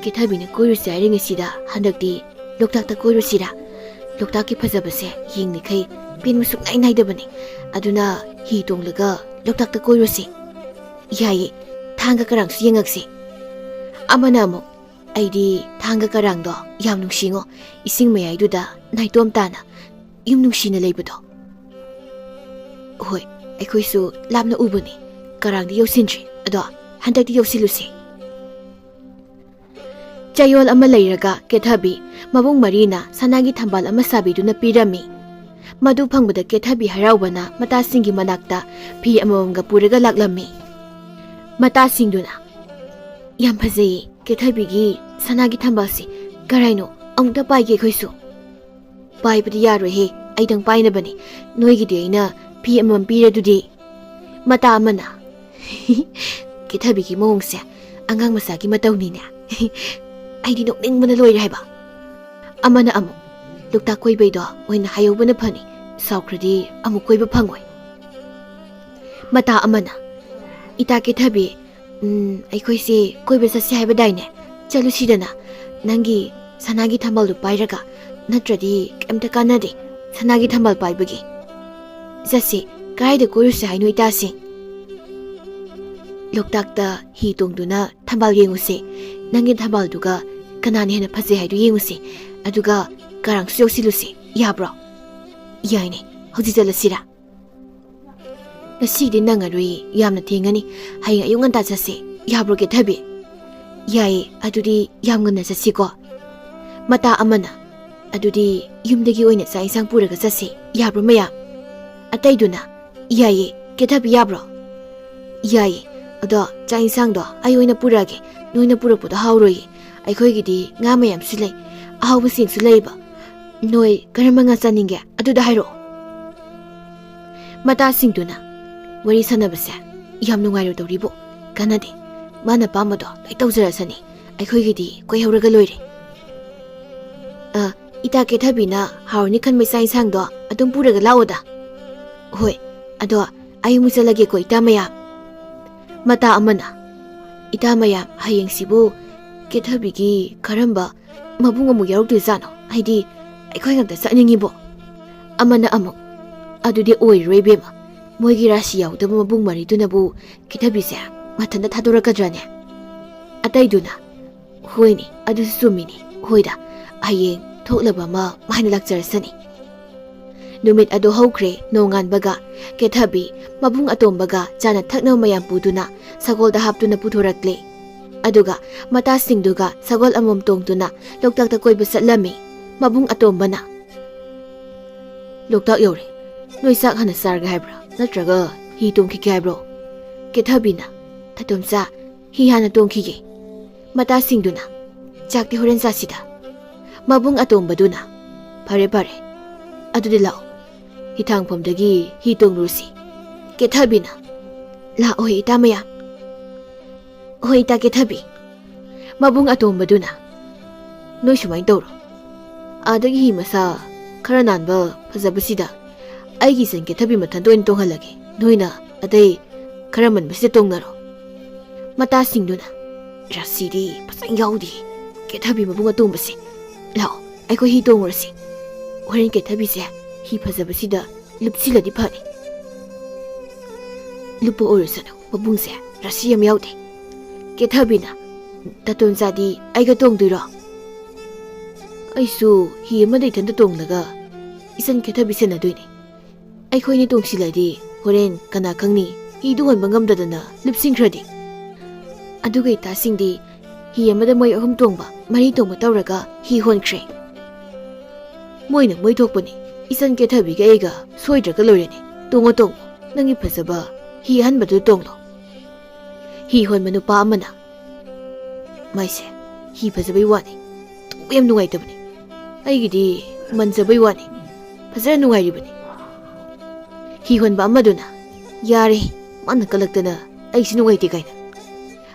"ꯀꯦꯊꯕꯤꯅ ꯀꯣꯏꯔꯨꯁꯦ ꯍꯥꯏꯔꯤꯉꯩꯁꯤꯗ ꯍꯟꯗꯛꯇꯤ ꯂꯣꯛꯇꯥꯛꯇ ꯀꯣꯏꯔꯨꯁꯤꯔꯥ? ꯂꯣꯛꯇꯥꯛꯀꯤ ꯐꯖꯕꯁꯦ ꯌꯦꯡꯂꯤꯈꯩ ꯄꯦꯟꯕ ꯁꯨꯡꯅꯥꯏ ꯅꯥꯏꯗꯕꯅꯤ꯫ ꯑꯗꯨꯅ ꯍꯤ ꯇꯣꯡꯂꯒ ꯂꯣꯛꯇꯥꯛꯇ ꯀꯣꯏꯔꯨꯁꯤ꯫" "ꯌꯥꯏꯌꯦ, ꯊꯥꯡꯒ ꯀꯔꯥꯡꯁꯨ ꯌꯦꯡꯉꯛꯁꯤ꯫" ꯑꯃꯅ ꯑꯃꯨꯛ, "ꯑꯩꯗꯤ ꯊꯥꯡꯒ ꯀꯔꯥꯡꯗꯣ ꯌꯥꯝ ꯅꯨꯡꯁꯤꯉꯣ, ꯏꯁꯤꯡ ꯃꯌꯥꯏꯗꯨꯗ ꯅꯥꯏꯇꯣꯝ ꯇꯥꯅ ꯌꯨꯝ ꯅꯨꯡꯁꯤꯅ ꯂꯩꯕꯗꯣ꯫" "ꯍꯣꯏ, ꯑꯩꯈꯣꯏꯁꯨ ꯂꯥꯞꯅ ꯎꯕꯅꯤ, ꯀꯔꯥꯡꯗꯤ ꯌꯧꯁꯤꯟꯗ꯭ꯔꯤ, ꯑꯗꯣ ꯍꯟꯗꯛꯇꯤ ꯌꯧꯁꯤꯜꯂꯨꯁꯤ꯫" ꯆꯌꯣꯜ ꯑꯃ ꯂꯩꯔꯒ ꯀꯦꯊꯕꯤ ꯃꯕꯨꯡ ꯃꯔꯤꯅ ꯁꯅꯥꯒꯤ ꯊꯝꯕꯥꯜ ꯑꯃ ꯁꯥꯕꯤꯗꯨꯅ ꯄꯤꯔꯝꯃꯤ꯫ ꯃꯗꯨ ꯐꯪꯕꯗ ꯀꯦꯊꯕꯤ ꯍꯔꯥꯎꯕꯅ ꯃꯇꯥꯁꯤꯡꯒꯤ ꯃꯅꯥꯛꯇ ꯐꯤ ꯑꯃꯃꯝꯒ ꯄꯨꯔꯒ ꯂꯥꯛꯂꯝꯃꯤ꯫ ꯃꯇꯥꯁꯤꯡꯗꯨꯅ, "ꯌꯥꯝ ꯐꯖꯩꯌꯦ ꯀꯦꯊꯕꯤꯒꯤ ꯁꯅꯥꯒꯤ ꯊꯝꯕꯥꯜꯁꯦ꯫ ꯀꯔꯥꯏꯅꯣ? ꯑꯃꯨꯛꯇ ꯄꯥꯏꯒꯦ ꯑꯩꯈꯣꯏꯁꯨ꯫" "ꯄꯥꯏꯕꯗꯤ ꯌꯥꯔꯣꯏꯍꯦ, ꯑꯩꯗꯪ ꯄꯥꯏꯅꯕꯅꯤ꯫ ꯅꯣꯏꯒꯤꯗꯤ ꯑꯩꯅ ꯐꯤ ꯑꯃꯃꯝ ꯄꯤꯔꯗꯨꯗꯤ꯫" ꯃꯇꯥ ꯑꯃꯅ, "ꯀꯦꯊꯕꯤꯒꯤ ꯃꯑꯣꯡꯁꯦ ꯑꯉꯥꯡ ꯃꯆꯥꯒꯤ ꯃꯇꯧꯅꯤꯅꯦ꯫ ꯑꯩꯗꯤ ꯅꯣꯛꯅꯤꯡꯕꯅ ꯂꯣꯏꯔꯦ ꯍꯥꯏꯕ꯫" ꯑꯃꯅ ꯑꯃꯨꯛ, "ꯂꯣꯛꯇꯥꯛ ꯀꯣꯏꯕꯩꯗꯣ ꯑꯣꯏꯅ ꯍꯥꯏꯍꯧꯕꯅ ꯐꯅꯤ, ꯁꯥꯎꯈ꯭ꯔꯗꯤ ꯑꯃꯨꯛ ꯀꯣꯏꯕ ꯐꯪꯉꯣꯏ꯫" ꯃꯇꯥ ꯑꯃꯅ, "ꯏꯇꯥ ꯀꯦꯊꯕꯤ, ꯎꯝ, ꯑꯩꯈꯣꯏꯁꯦ ꯀꯣꯏꯕ ꯆꯠꯁꯦ ꯍꯥꯏꯕꯗꯥꯏꯅꯦ? ꯆꯠꯂꯨꯁꯤꯗꯅ, ꯅꯪꯒꯤ ꯁꯅꯥꯒꯤ ꯊꯝꯕꯥꯜꯗꯨ ꯄꯥꯏꯔꯒ, ꯅꯠꯇ꯭ꯔꯗꯤ ꯀꯩꯝꯇ ꯀꯥꯟꯅꯗꯦ ꯁꯅꯥꯒꯤ ꯊꯝꯕꯥꯜ ꯄꯥꯏꯕꯒꯤ꯫ ꯆꯠꯁꯤ, ꯀꯗꯥꯏꯗ ꯀꯣꯏꯔꯨꯁꯦ ꯍꯥꯏꯅꯣ ꯏꯇꯥꯁꯤꯡ?" "ꯂꯣꯛꯇꯥꯛꯇ ꯍꯤ ꯇꯣꯡꯗꯨꯅ ꯊꯝꯕꯥꯜ ꯌꯦꯡꯉꯨꯁꯦ꯫ ꯅꯪꯒꯤ ꯊꯝꯕꯥꯜꯗꯨꯒ ꯀꯅꯥꯅ ꯍꯦꯟꯅ ꯐꯖꯩ ꯍꯥꯏꯗꯨ ꯌꯦꯡꯉꯨꯁꯦ꯫ ꯑꯗꯨꯒ ꯀꯔꯥꯡꯁꯨ ꯌꯧꯁꯤꯜꯂꯨꯁꯦ, ꯌꯥꯕ꯭ꯔꯣ?" "ꯌꯥꯏꯅꯦ, ꯍꯧꯖꯤꯛ ꯆꯠꯂꯁꯤꯔꯥ?" "ꯉꯁꯤꯗꯤ ꯅꯪꯉꯔꯣꯏꯌꯦ, ꯌꯥꯝꯅ ꯊꯦꯡꯉꯅꯤ꯫ ꯍꯌꯦꯡ ꯑꯌꯨꯛ ꯉꯟꯇꯥ ꯆꯠꯁꯦ, ꯌꯥꯕ꯭ꯔꯣ ꯀꯦꯊꯕꯤ?" "ꯌꯥꯏꯌꯦ, ꯑꯗꯨꯗꯤ ꯌꯥꯝ ꯉꯟꯅ ꯆꯠꯁꯤꯀꯣ꯫" ꯃꯇꯥ ꯑꯃꯅ, "ꯑꯗꯨꯗꯤ ꯌꯨꯝꯗꯒꯤ ꯑꯣꯏꯅ ꯆꯥꯛ ꯏꯟꯁꯥꯡ ꯄꯨꯔꯒ ꯆꯠꯁꯦ, ꯌꯥꯕ꯭ꯔꯣ ꯃꯌꯥꯝ?" ꯑꯇꯩꯗꯨꯅ, ꯌꯥꯏꯌꯦ, ꯀꯦꯊꯕꯤ ꯌꯥꯕ꯭ꯔꯣ? ꯌꯥꯏꯌꯦ꯫ ꯑꯗꯣ ꯆꯥꯛ ꯏꯟꯁꯥꯡꯗꯣ ꯑꯩ ꯑꯣꯏꯅ ꯄꯨꯔꯛꯑꯒꯦ꯫ ꯅꯣꯏꯅ ꯄꯨꯔꯛꯄꯗꯣ ꯍꯥꯎꯔꯣꯏꯌꯦ꯫ ꯑꯩꯈꯣꯏꯒꯤꯗꯤ ꯉꯥ ꯃꯌꯥꯝꯁꯨ ꯂꯩ, ꯑꯍꯥꯎꯕꯁꯤꯡꯁꯨ ꯂꯩꯕ꯫ ꯅꯣꯏ ꯀꯔꯝꯕ ꯉꯥ ꯆꯥꯅꯤꯡꯒꯦ? ꯑꯗꯨꯗ ꯍꯥꯏꯔꯛꯑꯣ꯫ ꯃꯇꯥꯁꯤꯡꯗꯨꯅ ꯋꯥꯔꯤ ꯁꯥꯟꯅꯕꯁꯦ ꯌꯥꯝ ꯅꯨꯡꯉꯥꯏꯔꯣꯏꯗꯧꯔꯤꯕꯣ꯫ ꯀꯥꯟꯅꯗꯦ꯫ ꯃꯥꯅ ꯑꯄꯥꯝꯕꯗꯣ ꯂꯣꯏ ꯇꯧꯖꯔꯁꯅꯤ꯫ ꯑꯩꯈꯣꯏꯒꯤꯗꯤ ꯀꯣꯏꯍꯧꯔꯒ ꯂꯣꯏꯔꯦ꯫ ꯑ, ꯏꯇꯥ ꯀꯦꯊꯕꯤꯅ ꯍꯥꯎꯔꯅꯤ ꯈꯟꯕ ꯆꯥꯛ ꯏꯟꯁꯥꯡꯗꯣ ꯑꯗꯨꯝ ꯄꯨꯔꯒ ꯂꯥꯛꯑꯣꯗ꯫ ꯍꯣꯏ, ꯑꯗꯣ ꯑꯩ ꯑꯃꯨꯛ ꯆꯠꯂꯒꯦꯀꯣ, ꯏꯇꯥ ꯃꯌꯥꯝ꯫ ꯃꯇꯥ ꯑꯃꯅ, "ꯏꯇꯥ ꯃꯌꯥꯝ, ꯍꯌꯦꯡꯁꯤꯕꯨ ꯀꯦꯊꯕꯤꯒꯤ ꯀꯔꯝꯕ ꯃꯕꯨꯡ ꯑꯃꯨꯛ ꯌꯥꯎꯔꯛꯇꯣꯏꯖꯥꯠꯅꯣ? ꯍꯥꯏꯗꯤ, ꯑꯩꯈꯣꯏ ꯉꯥꯛꯇ ꯆꯠꯅꯤꯡꯉꯤꯕꯣ?" ꯑꯃꯅ ꯑꯃꯨꯛ, "ꯑꯗꯨꯗꯤ ꯑꯣꯏꯔꯔꯣꯏ ꯏꯕꯦꯝꯃ, ꯃꯣꯏꯒꯤ ꯔꯥꯁꯤ ꯌꯥꯎꯗꯕ ꯃꯕꯨꯡ ꯃꯔꯤꯗꯨꯅꯕꯨ ꯀꯦꯊꯕꯤꯁꯦ ꯃꯊꯟꯇ ꯊꯥꯗꯣꯔꯛꯀꯗ꯭ꯔꯅꯦ?" ꯑꯇꯩꯗꯨꯅ, "ꯍꯣꯏꯅꯦ, ꯑꯗꯨꯁꯨ ꯆꯨꯝꯃꯤꯅꯦ꯫ ꯍꯣꯏꯗ, ꯍꯌꯦꯡ ꯊꯣꯛꯂꯕ ꯑꯃ ꯃꯥꯏꯅ ꯂꯥꯛꯆꯔꯁꯅꯤ꯫" ꯅꯨꯃꯤꯠ ꯑꯗꯨ ꯍꯧꯈ꯭ꯔꯦ꯫ ꯅꯣꯡꯉꯥꯟꯕꯒ ꯀꯦꯊꯕꯤ ꯃꯕꯨꯡ ꯑꯇꯣꯝꯕꯒ ꯆꯥꯅ ꯊꯛꯅꯕ ꯃꯌꯥꯝ ꯄꯨꯗꯨꯅ ꯁꯒꯣꯜꯗ ꯍꯥꯞꯇꯨꯅ ꯄꯨꯊꯣꯔꯛꯂꯦ꯫ ꯑꯗꯨꯒ ꯃꯇꯥꯁꯤꯡꯗꯨꯒ ꯁꯒꯣꯜ ꯑꯃꯃꯝ ꯇꯣꯡꯗꯨꯅ ꯂꯣꯛꯇꯥꯛꯇ ꯀꯣꯏꯕ ꯆꯠꯂꯝꯃꯤ꯫ ꯃꯕꯨꯡ ꯑꯇꯣꯝꯕꯅ, "ꯂꯣꯛꯇꯥꯛ ꯌꯧꯔꯦ꯫ ꯅꯣꯏ ꯆꯥꯛ ꯍꯥꯟꯅ ꯆꯥꯔꯒꯦ ꯍꯥꯏꯕ꯭ꯔꯥ? ꯅꯠꯇ꯭ꯔꯒ ꯍꯤ ꯇꯣꯡꯈꯤꯒꯦ ꯍꯥꯏꯕ꯭ꯔꯣ?" ꯀꯦꯊꯕꯤꯅ, "ꯇꯥꯇꯣꯝꯆꯥ, ꯍꯤ ꯍꯥꯟꯅ ꯇꯣꯡꯈꯤꯒꯦ꯫" ꯃꯇꯥꯁꯤꯡꯗꯨꯅ, "ꯆꯥꯛꯇꯤ ꯍꯣꯔꯦꯟ ꯆꯥꯁꯤꯗ꯫" ꯃꯕꯨꯡ ꯑꯇꯣꯝꯕꯗꯨꯅ, "ꯐꯔꯦ, ꯐꯔꯦ꯫ ꯑꯗꯨꯗꯤ ꯂꯥꯛꯑꯣ, ꯍꯤꯊꯥꯡꯐꯝꯗꯒꯤ ꯍꯤ ꯇꯣꯡꯂꯨꯔꯁꯤ꯫" ꯀꯦꯊꯕꯤꯅ, "ꯂꯥꯛꯑꯣꯍꯦ, ꯏꯇꯥ ꯃꯌꯥꯝ꯫" "ꯍꯣꯏ, ꯏꯇꯥ ꯀꯦꯊꯕꯤ꯫" ꯃꯕꯨꯡ ꯑꯇꯣꯝꯕꯗꯨꯅ, "ꯅꯣꯏ ꯁꯨꯃꯥꯏꯅ ꯇꯧꯔꯣ, ꯑꯥꯗꯒꯤ ꯍꯤ ꯃꯁꯥ ꯈꯔ ꯅꯥꯟꯕ ꯐꯖꯕꯁꯤꯗ ꯑꯩꯒꯤ ꯏꯆꯟ ꯀꯦꯊꯕꯤ ꯃꯊꯟꯇ ꯑꯣꯏꯅ ꯇꯣꯡꯍꯜꯂꯒꯦ꯫ ꯅꯣꯏꯅ ꯑꯇꯩ ꯈꯔ ꯃꯟꯕꯁꯤꯗ ꯇꯣꯡꯅꯔꯣ꯫" ꯃꯇꯥꯁꯤꯡꯗꯨꯅ, "ꯔꯥꯁꯤꯗꯤ ꯐꯖꯅ ꯌꯥꯎꯗꯦ ꯀꯦꯊꯕꯤ ꯃꯕꯨꯡ ꯑꯇꯣꯝꯕꯁꯦ꯫ ꯂꯥꯛꯑꯣ, ꯑꯩꯈꯣꯏ ꯍꯤ ꯇꯣꯡꯉꯨꯔꯁꯤ꯫ ꯍꯣꯔꯦꯟ ꯀꯦꯊꯕꯤꯁꯦ ꯍꯤ ꯐꯖꯕꯁꯤꯗ ꯂꯨꯞꯁꯤꯜꯂꯗꯤ ꯐꯅꯤ꯫" "ꯂꯨꯞꯄ ꯑꯣꯏꯔꯁꯅꯨ, ꯃꯕꯨꯡꯁꯦ ꯔꯥꯁꯤ ꯌꯥꯝ ꯌꯥꯎꯗꯦ꯫" ꯀꯦꯊꯕꯤꯅ, "ꯇꯥꯇꯣꯟꯆꯥꯗꯤ ꯑꯩꯒ ꯇꯣꯡꯗꯣꯏꯔꯣ?" "ꯑꯩꯁꯨ ꯍꯤ ꯑꯃꯗ ꯏꯊꯟꯇ ꯇꯣꯡꯂꯒ ꯏꯆꯟ ꯀꯦꯊꯕꯤ ꯁꯦꯟꯅꯗꯣꯏꯅꯦ꯫ ꯑꯩꯈꯣꯏꯅꯤ ꯇꯣꯡꯁꯤꯜꯂꯗꯤ ꯍꯣꯔꯦꯟ ꯀꯅꯥ ꯈꯪꯅꯤ, ꯍꯤꯗꯨ ꯍꯣꯟꯕ ꯉꯝꯗꯗꯅ ꯂꯨꯞꯁꯤꯟꯈ꯭ꯔꯗꯤ?" ꯑꯗꯨꯒ ꯏꯇꯥꯁꯤꯡꯗꯤ ꯍꯤ ꯑꯃꯗ ꯃꯣꯏ ꯑꯍꯨꯝ ꯇꯣꯡꯕ, ꯃꯔꯤ ꯇꯣꯡꯕ ꯇꯧꯔꯒ ꯍꯤ ꯍꯣꯟꯈ꯭ꯔꯦ꯫ "ꯃꯣꯏꯅ ꯃꯣꯏ ꯊꯣꯛꯄꯅꯤ, ꯏꯆꯟ ꯀꯦꯊꯕꯤꯒ ꯑꯩꯒ ꯁꯣꯏꯗ꯭ꯔꯒ ꯂꯣꯏꯔꯦꯅꯦ꯫ ꯇꯣꯡꯉꯣ, ꯇꯣꯡꯉꯣ꯫" ꯅꯪꯒꯤ ꯐꯖꯕ ꯍꯤ ꯑꯍꯟꯕꯗꯨ ꯇꯣꯡꯂꯣ꯫ ꯍꯤ ꯍꯣꯟꯕ ꯅꯨꯄꯥ ꯑꯃꯅ, "ꯃꯥꯏꯁꯦ, ꯍꯤ ꯐꯖꯕꯩ ꯋꯥꯅꯤ, ꯇꯣꯡꯕ ꯌꯥꯝ ꯅꯨꯡꯉꯥꯏꯇꯕꯅꯤ꯫ ꯑꯩꯒꯤꯗꯤ ꯃꯟꯖꯕꯩ ꯋꯥꯅꯤ, ꯐꯖꯅ ꯅꯨꯡꯉꯥꯏꯔꯤꯕꯅꯤ"꯫ ꯍꯤ ꯍꯣꯟꯕ ꯑꯃꯗꯨꯅ, "ꯌꯥꯔꯦ, ꯃꯥꯅ ꯀꯜꯂꯛꯇꯅ ꯑꯩꯁꯨ ꯅꯨꯡꯉꯥꯏꯇꯦ" ꯀꯥꯏꯅ꯫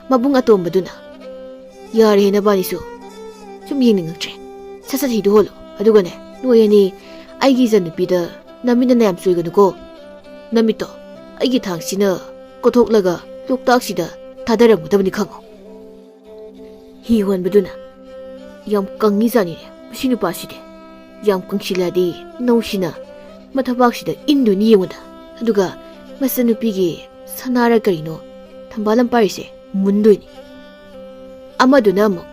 ꯃꯕꯨꯡ ꯑꯇꯣꯝꯕꯗꯨꯅ, "ꯌꯥꯔꯦ, ꯅꯕꯥꯅꯤꯁꯨ ꯁꯨꯝ ꯌꯦꯡꯅꯤꯡꯉꯛꯇ꯭ꯔꯦ꯫ ꯁꯠ ꯁꯠ ꯍꯤꯗꯨ ꯍꯣꯜꯂꯣ꯫ ꯑꯗꯨꯒꯅꯦ, ꯅꯣꯏ ꯑꯅꯤ ꯑꯩꯒꯤ ꯏꯆꯟꯅꯨꯄꯤꯗ ꯅꯃꯤꯠꯅ ꯌꯥꯝ ꯆꯣꯏꯒꯅꯨꯀꯣ꯫ ꯅꯃꯤꯠꯇꯣ ꯑꯩꯒꯤ ꯊꯥꯡꯁꯤꯅ ꯀꯣꯊꯣꯛꯂꯒ ꯂꯣꯛꯇꯥꯛꯁꯤꯗ ꯊꯥꯗꯔꯝꯒꯗꯕꯅꯤ, ꯈꯪꯉꯣ"꯫ ꯍꯤ ꯍꯣꯟꯕꯗꯨꯅ, "ꯌꯥꯝ ꯀꯪꯉꯤꯖꯥꯠꯅꯤꯅꯦ ꯃꯁꯤ ꯅꯨꯄꯥꯁꯤꯗꯤ꯫ ꯌꯥꯝ ꯀꯪꯁꯤꯜꯂꯛꯑꯗꯤ ꯅꯧꯁꯤꯅ ꯃꯊꯕꯥꯛꯁꯤꯗ ꯏꯟꯗꯣꯏꯅꯤ ꯌꯦꯡꯉꯨꯗ꯫ ꯑꯗꯨꯒ ꯃꯆꯟꯅꯨꯄꯤꯒꯤ ꯁꯅꯥꯔ ꯀꯔꯤꯅꯣ ꯊꯝꯕꯥꯜ ꯑꯃ ꯄꯥꯏꯔꯤꯁꯦ ꯃꯨꯟꯗꯣꯏꯅꯤ"꯫ ꯑꯃꯗꯨꯅ ꯑꯃꯨꯛ,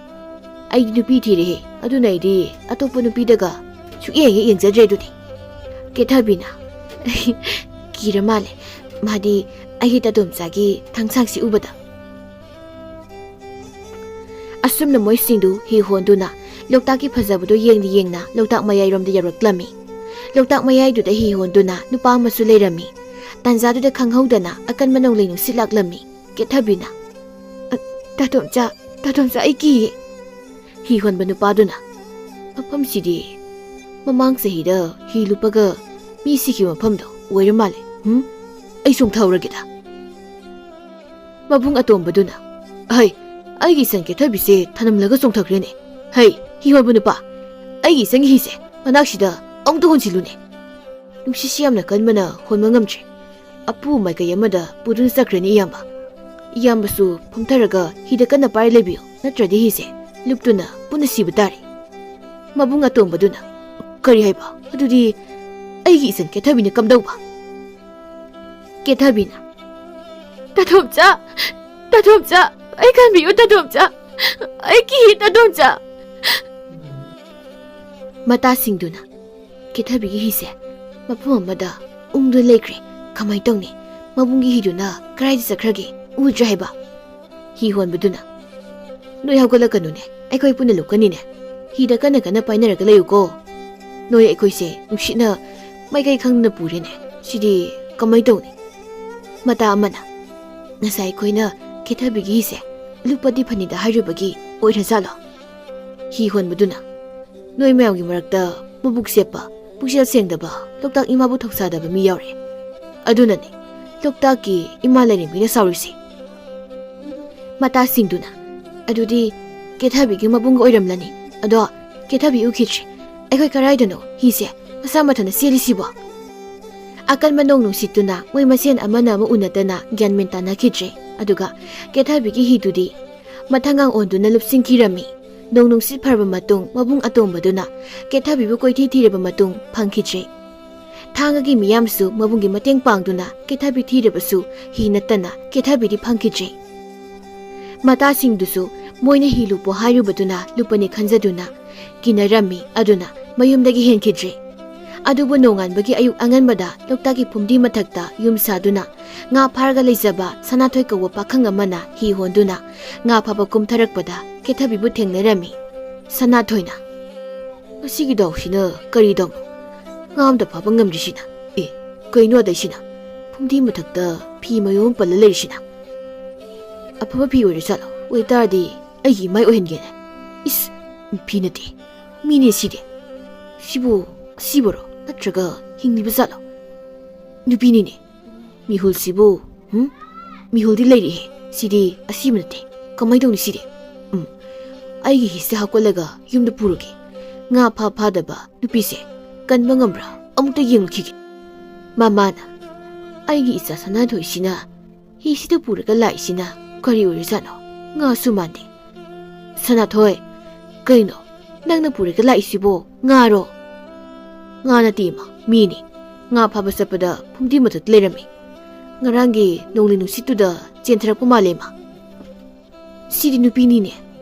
"ꯑꯩꯗꯤ ꯅꯨꯄꯤ ꯊꯤꯔꯦꯍꯦ, ꯑꯗꯨꯅ ꯑꯩꯗꯤ ꯑꯇꯣꯞꯄ ꯅꯨꯄꯤꯗꯒ ꯁꯨꯛꯌꯦꯡ ꯍꯦꯛ ꯌꯦꯡꯖꯗ꯭ꯔꯦ ꯑꯗꯨꯗꯤ"꯫ ꯀꯦꯊꯕꯤꯅ, "ꯀꯤꯔ ꯃꯥꯜꯂꯦ ꯃꯥꯗꯤ ꯑꯩꯒꯤ ꯇꯥꯇꯣꯝꯆꯥꯒꯤ ꯊꯥꯡꯁꯥꯡꯁꯤ ꯎꯕꯗ"꯫ ꯑꯁꯨꯝꯅ ꯃꯣꯏꯁꯤꯡꯗꯨ ꯍꯤ ꯍꯣꯟꯗꯨꯅ ꯂꯣꯛꯇꯥꯛꯀꯤ ꯐꯖꯕꯗꯨ ꯌꯦꯡꯅ ꯌꯦꯡꯅ ꯂꯣꯛꯇꯥꯛ ꯃꯌꯥꯏꯔꯣꯝꯗ ꯌꯧꯔꯛꯂꯝꯃꯤ꯫ ꯂꯣꯛꯇꯥꯛ ꯃꯌꯥꯏꯗꯨꯗ ꯍꯤ ꯍꯣꯟꯗꯨꯅ ꯅꯨꯄꯥ ꯑꯃꯁꯨ ꯂꯩꯔꯝꯃꯤ꯫ ꯇꯥꯟꯖꯥꯗꯨꯗ ꯈꯪꯍꯧꯗꯅ ꯑꯀꯟꯕ ꯅꯣꯡꯂꯩ ꯅꯨꯡꯁꯤꯠ ꯂꯥꯛꯂꯝꯃꯤ꯫ ꯀꯦꯊꯕꯤꯅ, "ꯑ, ꯇꯥꯇꯣꯝꯆꯥ, ꯇꯥꯇꯣꯝꯆꯥ, ꯑꯩ ꯀꯤꯌꯦ"꯫ ꯍꯤ ꯍꯣꯟꯕ ꯅꯨꯄꯥꯗꯨꯅ, "ꯃꯐꯝꯁꯤꯗꯤ ꯃꯃꯥꯡ ꯆꯍꯤꯗ ꯍꯤ ꯂꯨꯞꯄꯒ ꯃꯤ ꯁꯤꯈꯤꯕ ꯃꯐꯝꯗꯣ ꯑꯣꯏꯔ ꯃꯥꯜꯂꯦ꯫ ꯍꯨꯝ? ꯑꯩ ꯆꯣꯡꯊꯍꯧꯔꯒꯦꯗ"꯫ ꯃꯕꯨꯡ ꯑꯇꯣꯝꯕꯗꯨꯅ, "ꯍꯩ, ꯑꯩꯒꯤ ꯏꯆꯟ ꯀꯦꯊꯕꯤꯁꯦ ꯊꯅꯝꯂꯒ ꯆꯣꯡꯊꯈ꯭ꯔꯦꯅꯦ꯫ ꯍꯩ, ꯍꯤ ꯍꯣꯟꯕ ꯅꯨꯄꯥ, ꯑꯩꯒꯤ ꯏꯆꯟꯒꯤ ꯍꯤꯁꯦ ꯃꯅꯥꯛꯁꯤꯗ ꯑꯃꯨꯛꯇ ꯍꯣꯟꯁꯤꯜꯂꯨꯅꯦ꯫ ꯅꯨꯡꯁꯤꯠꯁꯤ ꯌꯥꯝꯅ ꯀꯟꯕꯅ ꯍꯣꯟꯕ ꯉꯝꯗ꯭ꯔꯦ꯫ ꯑꯄꯨ ꯃꯥꯏꯀꯩ ꯑꯃꯗ ꯄꯨꯗꯨꯅ ꯆꯠꯈ꯭ꯔꯦꯅꯦ, ꯏꯌꯥꯝꯕ꯫ ꯏꯌꯥꯝꯕꯁꯨ ꯐꯝꯊꯔꯒ ꯍꯤꯗ ꯀꯟꯅ ꯄꯥꯏꯔ ꯂꯩꯕꯤꯌꯨ, ꯅꯠꯇ꯭ꯔꯗꯤ ꯍꯤꯁꯦ ꯂꯨꯞꯇꯨꯅ ꯄꯨꯟꯅ ꯁꯤꯕ ꯇꯥꯔꯦ"꯫ ꯃꯕꯨꯡ ꯑꯇꯣꯝꯕꯗꯨꯅ, "ꯀꯔꯤ ꯍꯥꯏꯕ? ꯑꯗꯨꯗꯤ ꯑꯩꯒꯤ ꯏꯆꯟ ꯀꯦꯊꯕꯤꯅ ꯀꯝꯗꯧꯕ?" ꯀꯦꯊꯕꯤꯅ, "ꯇꯥꯊꯣꯝꯆꯥ, ꯇꯥꯊꯣꯝꯆꯥ, ꯑꯩ ꯀꯟꯕꯤꯌꯨ, ꯇꯥꯊꯣꯝꯆꯥ, ꯑꯩ ꯀꯤ, ꯇꯥꯊꯣꯝꯆꯥ"꯫ ꯃꯇꯥꯁꯤꯡꯗꯨꯅ, "ꯀꯦꯊꯕꯤꯒꯤ ꯍꯤꯁꯦ ꯃꯐꯝ ꯑꯃꯗ ꯎꯪꯗꯨꯅ ꯂꯩꯈ꯭ꯔꯦ꯫ ꯀꯃꯥꯏꯅ ꯇꯧꯅꯤ? ꯃꯕꯨꯡꯒꯤ ꯍꯤꯗꯨꯅ ꯀꯗꯥꯏꯗ ꯆꯠꯈ꯭ꯔꯒꯦ? ꯎꯗ꯭ꯔꯦ ꯍꯥꯏꯕ?" ꯍꯤ ꯍꯣꯟꯕꯗꯨꯅ, "ꯅꯣꯏ ꯍꯧꯒꯠꯂꯛꯀꯅꯨꯅꯦ, ꯑꯩꯈꯣꯏ ꯄꯨꯟꯅ ꯂꯨꯞꯀꯅꯤꯅꯦ꯫ ꯍꯤꯗ ꯀꯟꯅ ꯀꯟꯅ ꯄꯥꯏꯅꯔꯒ ꯂꯩꯌꯨꯀꯣ꯫ ꯅꯣꯏ ꯑꯩꯈꯣꯏꯁꯦ ꯅꯨꯡꯁꯤꯠꯅ ꯃꯥꯏꯀꯩ ꯈꯪꯗꯅ ꯄꯨꯔꯦꯅꯦ꯫ ꯁꯤꯗꯤ ꯀꯃꯥꯏ ꯇꯧꯅꯤ? ꯃꯇꯥ ꯑꯃꯅ, "ꯉꯁꯥꯏ ꯑꯩꯈꯣꯏꯅ ꯀꯦꯊꯕꯤꯒꯤ ꯍꯤꯁꯦ ꯂꯨꯞꯄꯗꯤ ꯐꯅꯤꯗ ꯍꯥꯏꯔꯨꯕꯒꯤ ꯑꯣꯏꯔꯖꯥꯠꯂꯣ?" ꯍꯤ ꯍꯣꯟꯕꯗꯨꯅ, "ꯅꯣꯏ ꯃꯌꯥꯝꯒꯤ ꯃꯔꯛꯇ ꯃꯕꯨꯛ ꯆꯦꯞꯄ, ꯄꯨꯛꯆꯦꯜ ꯁꯦꯡꯗꯕ, ꯂꯣꯛꯇꯥꯛ ꯏꯃꯥꯕꯨ ꯊꯧꯁꯥꯗꯕ ꯃꯤ ꯌꯥꯎꯔꯦ꯫ ꯑꯗꯨꯅꯅꯦ ꯂꯣꯛꯇꯥꯛꯀꯤ ꯏꯃꯥ ꯂꯥꯏꯔꯦꯝꯕꯤꯅ ꯁꯥꯎꯔꯤꯁꯦ꯫" ꯃꯇꯥꯁꯤꯡꯗꯨꯅ, "ꯑꯗꯨꯗꯤ ꯀꯦꯊꯕꯤꯒꯤ ꯃꯕꯨꯡꯒ ꯑꯣꯏꯔꯝꯂꯅꯤ꯫ ꯑꯗꯣ ꯀꯦꯊꯕꯤ ꯎꯈꯤꯗ꯭ꯔꯦ꯫ ꯑꯩꯈꯣꯏ ꯀꯔꯥꯏꯗꯅꯣ ꯍꯤꯁꯦ ꯃꯁꯥ ꯃꯊꯟꯇ ꯆꯦꯜꯂꯤꯁꯤꯕꯣ?" ꯑꯀꯟꯕ ꯅꯣꯡ ꯅꯨꯡꯁꯤꯠꯇꯨꯅ ꯃꯣꯏ ꯃꯁꯦꯟ ꯑꯃꯅ ꯑꯃ ꯎꯅꯗꯅ ꯒ꯭ꯌꯥꯟ ꯃꯦꯟ ꯇꯥꯅꯈꯤꯗ꯭ꯔꯦ꯫ ꯑꯗꯨꯒ ꯀꯦꯊꯕꯤꯒꯤ ꯍꯤꯗꯨꯗꯤ ꯃꯊꯪꯒ ꯑꯣꯟꯗꯨꯅ ꯂꯨꯞꯁꯤꯟꯈꯤꯔꯝꯃꯤ꯫ ꯅꯣꯡ ꯅꯨꯡꯁꯤꯠ ꯐꯔꯕ ꯃꯇꯨꯡ ꯃꯕꯨꯡ ꯑꯇꯣꯝꯕꯗꯨꯅ ꯀꯦꯊꯕꯤꯕꯨ ꯀꯣꯏꯊꯤ ꯊꯤꯔꯕ ꯃꯇꯨꯡ ꯐꯪꯈꯤꯗ꯭ꯔꯦ꯫ ꯊꯥꯡꯒꯒꯤ ꯃꯤꯌꯥꯝꯁꯨ ꯃꯕꯨꯡꯒꯤ ꯃꯇꯦꯡ ꯄꯥꯡꯗꯨꯅ ꯀꯦꯊꯕꯤ ꯊꯤꯔꯕꯁꯨ ꯍꯤ ꯅꯠꯇꯅ ꯀꯦꯊꯕꯤꯗꯤ ꯐꯪꯈꯤꯗ꯭ꯔꯦ꯫ ꯃꯇꯥꯁꯤꯡꯗꯨꯁꯨ ꯃꯣꯏꯅ ꯍꯤ ꯂꯨꯞꯄꯣ ꯍꯥꯏꯔꯨꯕꯗꯨꯅ ꯂꯨꯞꯄꯅꯤ ꯈꯟꯖꯗꯨꯅ ꯀꯤꯅꯔꯝꯃꯤ꯫ ꯑꯗꯨꯅ ꯃꯌꯨꯝꯗꯒꯤ ꯍꯦꯟꯈꯤꯗ꯭ꯔꯦ꯫ ꯑꯗꯨꯕꯨ ꯅꯣꯡꯉꯥꯟꯕꯒꯤ ꯑꯌꯨꯛ ꯑꯉꯟꯕꯗ ꯂꯣꯛꯇꯥꯛꯀꯤ ꯐꯨꯝꯗꯤ ꯃꯊꯛꯇ ꯌꯨꯝ ꯁꯥꯗꯨꯅ ꯉꯥ ꯐꯥꯔꯒ ꯂꯩꯖꯕ ꯁꯅꯥꯊꯣꯏ ꯀꯧꯕ ꯄꯥꯈꯪ ꯑꯃꯅ ꯍꯤ ꯍꯣꯟꯗꯨꯅ ꯉꯥ ꯐꯥꯕ ꯀꯨꯝꯊꯔꯛꯄꯗ ꯀꯦꯊꯕꯤꯕꯨ ꯊꯦꯡꯅꯔꯝꯃꯤ꯫ ꯁꯅꯥꯊꯣꯏꯅ, "ꯉꯁꯤꯒꯤ ꯗꯥꯎꯁꯤꯅ ꯀꯔꯤ ꯗꯥꯎꯅꯣ? ꯉꯥ ꯑꯝꯇ ꯐꯥꯕ ꯉꯝꯗ꯭ꯔꯤꯁꯤꯅ꯫ ꯑꯦ, ꯀꯩꯅꯣ ꯑꯗꯩꯁꯤꯅ? ꯐꯨꯝꯗꯤ ꯃꯊꯛꯇ ꯐꯤ ꯃꯌꯣꯝ ꯑꯃ ꯄꯜꯂ ꯂꯩꯔꯤꯁꯤꯅ? ꯑꯐꯕ ꯐꯤ ꯑꯣꯏꯔꯖꯥꯠꯂꯣ? ꯑꯣꯏꯇꯥꯔꯗꯤ ꯑꯩꯒꯤ ꯏꯃꯥꯏ ꯑꯣꯏꯍꯟꯒꯦꯅꯦ꯫ ꯏꯁ, ꯐꯤ ꯅꯠꯇꯦ, ꯃꯤꯅꯦ ꯁꯤꯗꯤ꯫ ꯁꯤꯕꯨ ꯑꯁꯤꯕꯔꯣ? ꯅꯠꯇ꯭ꯔꯒ ꯍꯤꯡꯂꯤꯕ ꯖꯥꯠꯂꯣ? ꯅꯨꯄꯤꯅꯤꯅꯦ꯫ ꯃꯤꯍꯨꯜꯁꯤꯕꯨ, ꯍꯨꯝ? ꯃꯤꯍꯨꯜꯗꯤ ꯂꯩꯔꯤꯍꯦ꯫ ꯁꯤꯗꯤ ꯑꯁꯤꯕ ꯅꯠꯇꯦ꯫ ꯀꯃꯥꯏ ꯇꯧꯅꯤ ꯁꯤꯗꯤ? ꯎꯝ, ꯑꯩꯒꯤ ꯍꯤꯁꯦ ꯍꯥꯞꯀꯠꯂꯒ ꯌꯨꯝꯗ ꯄꯨꯔꯒꯦ꯫ ꯉꯥ ꯐꯥ ꯐꯥꯗꯕ ꯅꯨꯄꯤꯁꯦ ꯀꯟꯕ ꯉꯝꯕ꯭ꯔꯥ? ꯑꯃꯨꯛꯇ ꯌꯦꯡꯂꯨꯈꯤꯒꯦ꯫" ꯃꯃꯥꯅ, "ꯑꯩꯒꯤ ꯏꯆꯥ ꯁꯅꯥꯊꯣꯏꯁꯤꯅ ꯍꯤꯁꯤꯗ ꯄꯨꯔꯒ ꯂꯥꯛꯏꯁꯤꯅ ꯀꯔꯤ ꯑꯣꯏꯔꯖꯥꯠꯅꯣ? ꯉꯥꯁꯨ ꯃꯥꯟꯗꯦ꯫" "ꯁꯅꯥꯊꯣꯏ, ꯀꯩꯅꯣ ꯅꯪꯅ ꯄꯨꯔꯒ ꯂꯥꯛꯏꯁꯤꯕꯣ? ꯉꯥꯔꯣ?" "ꯉꯥ ꯅꯠꯇꯦ ꯏꯃꯥ, ꯃꯤꯅꯤ꯫ ꯉꯥ ꯐꯥꯕ ꯆꯠꯄꯗ ꯐꯨꯝꯗꯤ ꯃꯊꯛꯇ ꯂꯩꯔꯝꯃꯤ꯫ ꯉꯔꯥꯡꯒꯤ ꯅꯣꯡꯂꯩ ꯅꯨꯡꯁꯤꯠꯇꯨꯗ ꯆꯦꯟꯊꯔꯛꯄ ꯃꯥꯜꯂꯦ ꯏꯃꯥ꯫" "ꯁꯤꯗꯤ ꯅꯨꯄꯤꯅꯤꯅꯦ꯫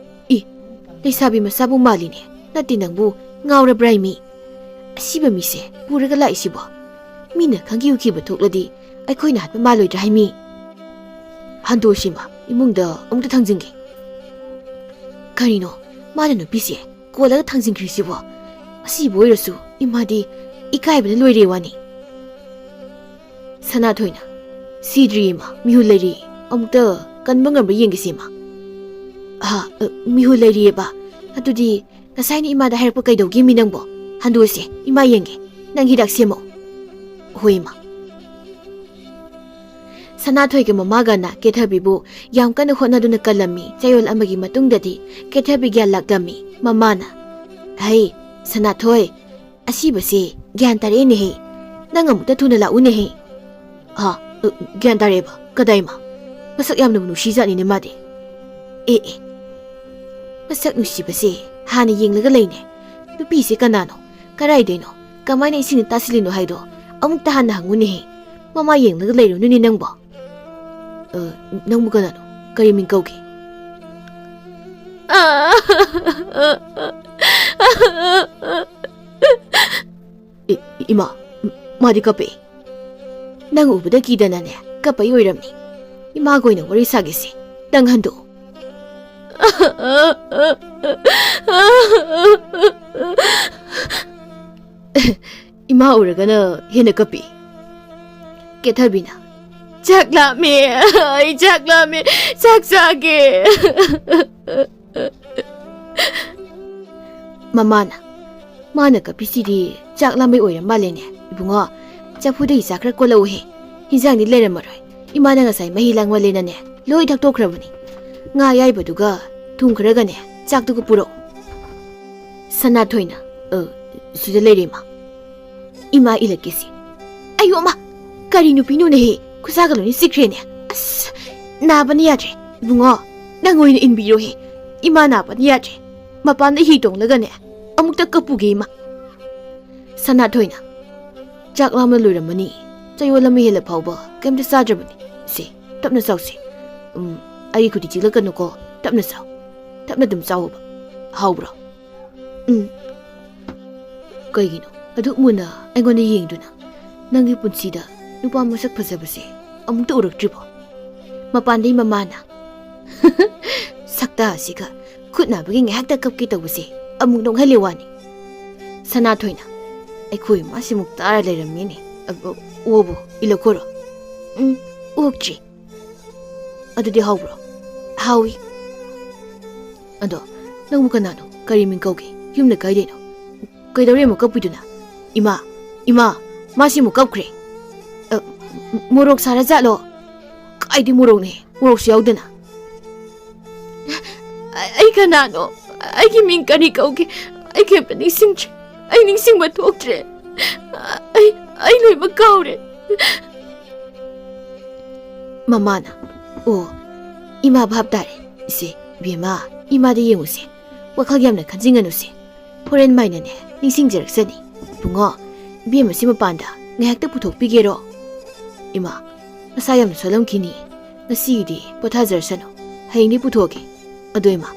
ꯏ, ꯂꯩꯁꯥꯕꯤ ꯃꯆꯥꯕꯨ ꯃꯥꯜꯂꯤꯅꯦ꯫ ꯅꯠꯇꯦ, ꯅꯪꯕꯨ ꯉꯥꯎꯔꯕ꯭ꯔꯥ ꯏꯃꯤ? ꯑꯁꯤꯕ ꯃꯤꯁꯦ ꯄꯨꯔꯒ ꯂꯥꯛꯏꯁꯤꯕꯣ? ꯃꯤꯅ ꯈꯪꯈꯤ ꯎꯈꯤꯕ ꯊꯣꯛꯂꯗꯤ ꯑꯩꯈꯣꯏꯅ ꯍꯥꯠꯄ ꯃꯥꯜꯂꯣꯏꯗ꯭ꯔꯥ ꯍꯥꯏꯃꯤ?" "ꯍꯟꯗꯣꯛꯁꯤꯃ ꯏꯃꯨꯡꯗ ꯑꯃꯨꯛꯇ ꯊꯥꯡꯖꯤꯟꯒꯦ꯫" "ꯀꯔꯤꯅꯣ ꯃꯥꯅ ꯅꯨꯄꯤꯁꯦ ꯀꯣꯜꯂꯒ ꯊꯥꯡꯖꯤꯟꯈ꯭ꯔꯤꯁꯤꯕꯣ? ꯑꯁꯤꯕꯨ ꯑꯣꯏꯔꯁꯨ ꯏꯃꯥꯗꯤ ꯏꯀꯥꯏꯕꯅ ꯂꯣꯏꯔꯦ ꯋꯥꯅꯤ꯫" ꯁꯅꯥꯊꯣꯏꯅ, "ꯁꯤꯗ꯭ꯔꯤ ꯏꯃꯥ, ꯃꯤꯍꯨꯜ ꯂꯩꯔꯤ꯫ ꯑꯃꯨꯛꯇ ꯀꯟꯕ ꯉꯝꯕ꯭ꯔꯥ ꯌꯦꯡꯒꯦꯁꯦ ꯏꯃꯥ꯫" "ꯑ, ꯃꯤꯍꯨꯜ ꯂꯩꯔꯤꯑꯕ? ꯑꯗꯨꯗꯤ ꯉꯁꯥꯏꯅ ꯏꯃꯥꯗ ꯍꯥꯏꯔꯛꯄ ꯀꯩꯗꯧꯒꯦ ꯃꯤ ꯅꯪꯕꯣ? ꯍꯟꯗꯣꯛꯑꯁꯦ, ꯏꯃꯥ ꯌꯦꯡꯒꯦ꯫ ꯅꯪ ꯍꯤꯗꯥꯛ ꯁꯦꯝꯃꯣ꯫" "ꯍꯣꯏ ꯏꯃꯥ꯫" ꯁꯅꯥꯊꯣꯏꯒ ꯃꯃꯥꯒꯅ ꯀꯦꯊꯕꯤꯕꯨ ꯌꯥꯝ ꯀꯟꯅ ꯍꯣꯠꯅꯗꯨꯅ ꯀꯜꯂꯝꯃꯤ꯫ ꯆꯌꯣꯜ ꯑꯃꯒꯤ ꯃꯇꯨꯡꯗꯗꯤ ꯀꯦꯊꯕꯤ ꯒ꯭ꯌꯥꯟ ꯂꯥꯛꯂꯝꯃꯤ꯫ ꯃꯃꯥꯅ, "ꯍꯩ, ꯁꯅꯥꯊꯣꯏ, ꯑꯁꯤꯕꯁꯦ ꯒ꯭ꯌꯥꯟ ꯇꯥꯔꯛꯑꯦꯅꯦꯍꯦ꯫ ꯅꯪ ꯑꯃꯨꯛꯇ ꯊꯨꯅ ꯂꯥꯛꯎꯅꯦꯍꯦ꯫" "ꯍꯥ? ꯑ, ꯒ꯭ꯌꯥꯟ ꯇꯥꯔꯛꯑꯦꯕ? ꯀꯗꯥꯏꯃ? ꯃꯁꯛ ꯌꯥꯝꯅꯕꯨ ꯅꯨꯡꯁꯤꯖꯥꯠꯅꯤꯅꯦ ꯃꯥꯗꯤ꯫" "ꯑꯦ, ꯑꯦ, ꯃꯁꯛ ꯅꯨꯡꯁꯤꯕꯁꯦ ꯍꯥꯟꯅ ꯌꯦꯡꯂꯒ ꯂꯩꯅꯦ꯫ ꯅꯨꯄꯤꯁꯦ ꯀꯅꯥꯅꯣ? ꯀꯔꯥꯏꯗꯩꯅꯣ? ꯀꯃꯥꯏꯅ ꯏꯁꯤꯡꯗ ꯇꯥꯁꯤꯜꯂꯤꯅꯣ ꯍꯥꯏꯗꯣ ꯑꯃꯨꯛꯇ ꯍꯥꯟꯅ ꯍꯪꯉꯨꯅꯦꯍꯦ꯫ ꯃꯃꯥ ꯌꯦꯡꯂꯒ ꯂꯩꯔꯨꯅꯨꯅꯦ ꯅꯪꯕꯣ꯫" "ꯑ, ꯅꯪꯕꯨ ꯀꯅꯥꯅꯣ? ꯀꯔꯤ ꯃꯤꯡ ꯀꯧꯒꯦ?" "ꯑ, ꯏ-, ꯏꯃꯥ, ꯃꯥꯗꯤ ꯀꯞꯄꯦ꯫" "ꯅꯪ ꯎꯕꯗ ꯀꯤꯗꯅꯅꯦ ꯀꯞꯄꯩ ꯑꯣꯏꯔꯝꯅꯤ꯫ ꯏꯃꯥꯒ ꯑꯣꯏꯅ ꯋꯥꯔꯤ ꯁꯥꯒꯦꯁꯦ꯫ ꯅꯪ ꯍꯟꯗꯣꯛꯑꯣ꯫" "ꯏꯃꯥ ꯎꯔꯒꯅ ꯍꯦꯟꯅ ꯀꯞꯄꯤ꯫" ꯀꯦꯊꯕꯤꯅ, "ꯆꯥꯛ ꯂꯥꯝꯃꯦ, ꯑꯩ ꯆꯥꯛ ꯂꯥꯝꯃꯦ, ꯆꯥꯛ ꯆꯥꯒꯦ꯫" ꯃꯃꯥꯅ, "ꯃꯥꯅ ꯀꯞꯄꯤꯁꯤꯗꯤ ꯆꯥꯛ ꯂꯥꯝꯕꯩ ꯑꯣꯏꯔ ꯃꯥꯜꯂꯦꯅꯦ꯫ ꯏꯕꯨꯡꯉꯣ, ꯆꯐꯨꯗꯒꯤ ꯆꯥꯛ ꯈꯔ ꯀꯣꯠꯂꯛꯎꯍꯦ꯫ ꯍꯤꯟꯖꯥꯡꯗꯤ ꯂꯩꯔꯝꯃꯔꯣꯏ꯫ ꯏꯃꯥꯅ ꯉꯁꯥꯏ ꯃꯍꯤ ꯂꯥꯡꯃꯜꯂꯦꯅꯅꯦ ꯂꯣꯏ ꯊꯛꯇꯣꯛꯈ꯭ꯔꯕꯅꯤ꯫ ꯉꯥ ꯑꯌꯥꯏꯕꯗꯨꯒ ꯊꯨꯝ ꯈꯔꯒꯅꯦ ꯆꯥꯛꯇꯨꯒ ꯄꯨꯔꯛꯎ꯫" ꯁꯅꯥꯊꯣꯏꯅ, "ꯑ, ꯁꯤꯗ ꯂꯩꯔꯦ ꯏꯃꯥ꯫ ꯏꯃꯥ ꯏꯜꯂꯛꯀꯦꯁꯦ꯫" "ꯑꯌꯣ ꯑꯃ, ꯀꯔꯤ ꯅꯨꯄꯤꯅꯣꯅꯦꯍꯦ? ꯈꯨꯠꯁꯥꯒ ꯂꯣꯏꯅ ꯆꯤꯛꯈ꯭ꯔꯦꯅꯦ꯫ ꯑꯁ, ꯅꯥꯕꯅ ꯌꯥꯗ꯭ꯔꯦ꯫ ꯏꯕꯨꯡꯉꯣ, ꯅꯪ ꯑꯣꯏꯅ ꯏꯟꯕꯤꯔꯣꯍꯦ꯫ ꯏꯃꯥ ꯅꯥꯕꯅ ꯌꯥꯗ꯭ꯔꯦ꯫ ꯃꯄꯥꯟꯗ ꯍꯤ ꯇꯣꯡꯂꯒꯅꯦ ꯑꯃꯨꯛꯇ ꯀꯞꯄꯨꯒꯦ ꯏꯃꯥ꯫" ꯁꯅꯥꯊꯣꯏꯅ, "ꯆꯥꯛ ꯂꯥꯝꯕ ꯂꯣꯏꯔꯝꯃꯅꯤ꯫ ꯆꯌꯣꯜ ꯑꯃ ꯍꯦꯜꯂ ꯐꯥꯎꯕ ꯀꯩꯝꯇ ꯆꯥꯗ꯭ꯔꯕꯅꯤ꯫ ꯁꯦ, ꯇꯞꯅ ꯆꯥꯎꯁꯦ꯫ ꯎꯝ, ꯑꯩꯒꯤ ꯈꯨꯗꯤ ꯆꯤꯛꯂꯛꯀꯅꯨꯀꯣ꯫ ꯇꯞꯅ ꯆꯥꯎ꯫ ꯇꯞꯅ ꯑꯗꯨꯝ ꯆꯥꯎꯑꯣꯕ꯫ ꯍꯥꯎꯕ꯭ꯔꯣ?" "ꯎꯝ꯫" "ꯀꯩꯒꯤꯅꯣ ꯑꯗꯨꯛ ꯃꯨꯟꯅ ꯑꯩꯉꯣꯟꯗ ꯌꯦꯡꯗꯨꯅ? ꯅꯪꯒꯤ ꯄꯨꯟꯁꯤꯗ ꯅꯨꯄꯥ ꯃꯁꯛ ꯐꯖꯕꯁꯦ ꯑꯃꯨꯛꯇ ꯎꯔꯛꯇ꯭ꯔꯤꯕꯣ?" ꯃꯄꯥꯟꯗꯩ ꯃꯃꯥꯅ, "ꯁꯛꯇꯥ ꯑꯁꯤꯒ ꯈꯨꯠ ꯅꯥꯕꯒꯤ ꯉꯥꯏꯍꯥꯛꯇ ꯀꯞꯀꯦ ꯇꯧꯕꯁꯦ ꯑꯃꯨꯛ ꯅꯣꯛꯍꯜꯂꯦ ꯋꯥꯅꯤ꯫" ꯁꯅꯥꯊꯣꯏꯅ, "ꯑꯩꯈꯣꯏ ꯏꯃꯥꯁꯤꯃꯨꯛ ꯇꯥꯔ ꯂꯩꯔꯝꯃꯤꯅꯦ꯫ ꯑꯕ-, ꯑꯣꯕꯨ ꯏꯂꯛꯈꯣꯔꯣ꯫ ꯎꯝ, ꯑꯣꯛꯇ꯭ꯔꯤ꯫ ꯑꯗꯨꯗꯤ ꯍꯥꯎꯕ꯭ꯔꯣ? ꯍꯥꯎꯏ꯫ ꯑꯗꯣ, ꯅꯪꯕꯨ ꯀꯅꯥꯅꯣ? ꯀꯔꯤ ꯃꯤꯡ ꯀꯧꯒꯦ? ꯌꯨꯝꯅ ꯀꯥꯏꯗꯩꯅꯣ? ꯀꯩꯗꯧꯔꯦ ꯑꯃꯨꯛ ꯀꯞꯄꯤꯗꯨꯅ? ꯏꯃꯥ, ꯏꯃꯥ, ꯃꯥꯁꯤ ꯑꯃꯨꯛ ꯀꯞꯈ꯭ꯔꯦ꯫ ꯑ, ꯃꯣꯔꯣꯛ ꯁꯥꯔ ꯖꯥꯠꯂꯣ? ꯀꯥꯏꯗꯤ ꯃꯣꯔꯣꯛꯅꯦ? ꯃꯣꯔꯣꯛꯁꯨ ꯌꯥꯎꯗꯅ꯫ ꯑ-, ꯑꯩ ꯀꯅꯥꯅꯣ? ꯑꯩꯒꯤ ꯃꯤꯡ ꯀꯔꯤ ꯀꯧꯒꯦ? ꯑꯩ ꯀꯩꯝꯇ ꯅꯤꯡꯁꯤꯡꯗ꯭ꯔꯦ꯫ ꯑꯩ ꯅꯤꯡꯁꯤꯡꯕ ꯊꯣꯛꯇ꯭ꯔꯦ꯫ ꯑꯩ, ꯑꯩ ꯂꯣꯏꯅꯃꯛ ꯀꯥꯎꯔꯦ꯫ ꯃꯃꯥꯅ, "ꯑꯣ, ꯏꯃꯥ ꯚꯥꯞ ꯇꯥꯔꯦ꯫ ꯏꯆꯦ, ꯏꯕꯦꯝꯃ, ꯏꯃꯥꯗ ꯌꯦꯡꯉꯨꯁꯦ꯫ ꯋꯥꯈꯜ ꯌꯥꯝꯅ ꯈꯟꯖꯤꯟꯒꯅꯨꯁꯦ꯫ ꯍꯣꯔꯦꯟ ꯃꯥꯏꯅꯅꯦ, ꯅꯤꯡꯁꯤꯡꯖꯔꯛꯆꯅꯤ꯫ ꯏꯕꯨꯡꯉꯣ, ꯏꯕꯦꯝꯃꯁꯤ ꯃꯄꯥꯟꯗ ꯉꯥꯏꯍꯥꯛꯇ ꯄꯨꯊꯣꯛꯄꯤꯒꯦꯔꯣ?" "ꯏꯃꯥ, ꯃꯁꯥ ꯌꯥꯝꯅ ꯁꯣꯜꯂꯝꯈꯤꯅꯤ꯫ ꯉꯁꯤꯒꯤꯗꯤ ꯄꯣꯊꯥꯖꯔꯁꯅꯨ꯫ ꯍꯌꯦꯡꯗꯤ ꯄꯨꯊꯣꯛꯀꯦ꯫ ꯑꯗꯣ ꯏꯃꯥ,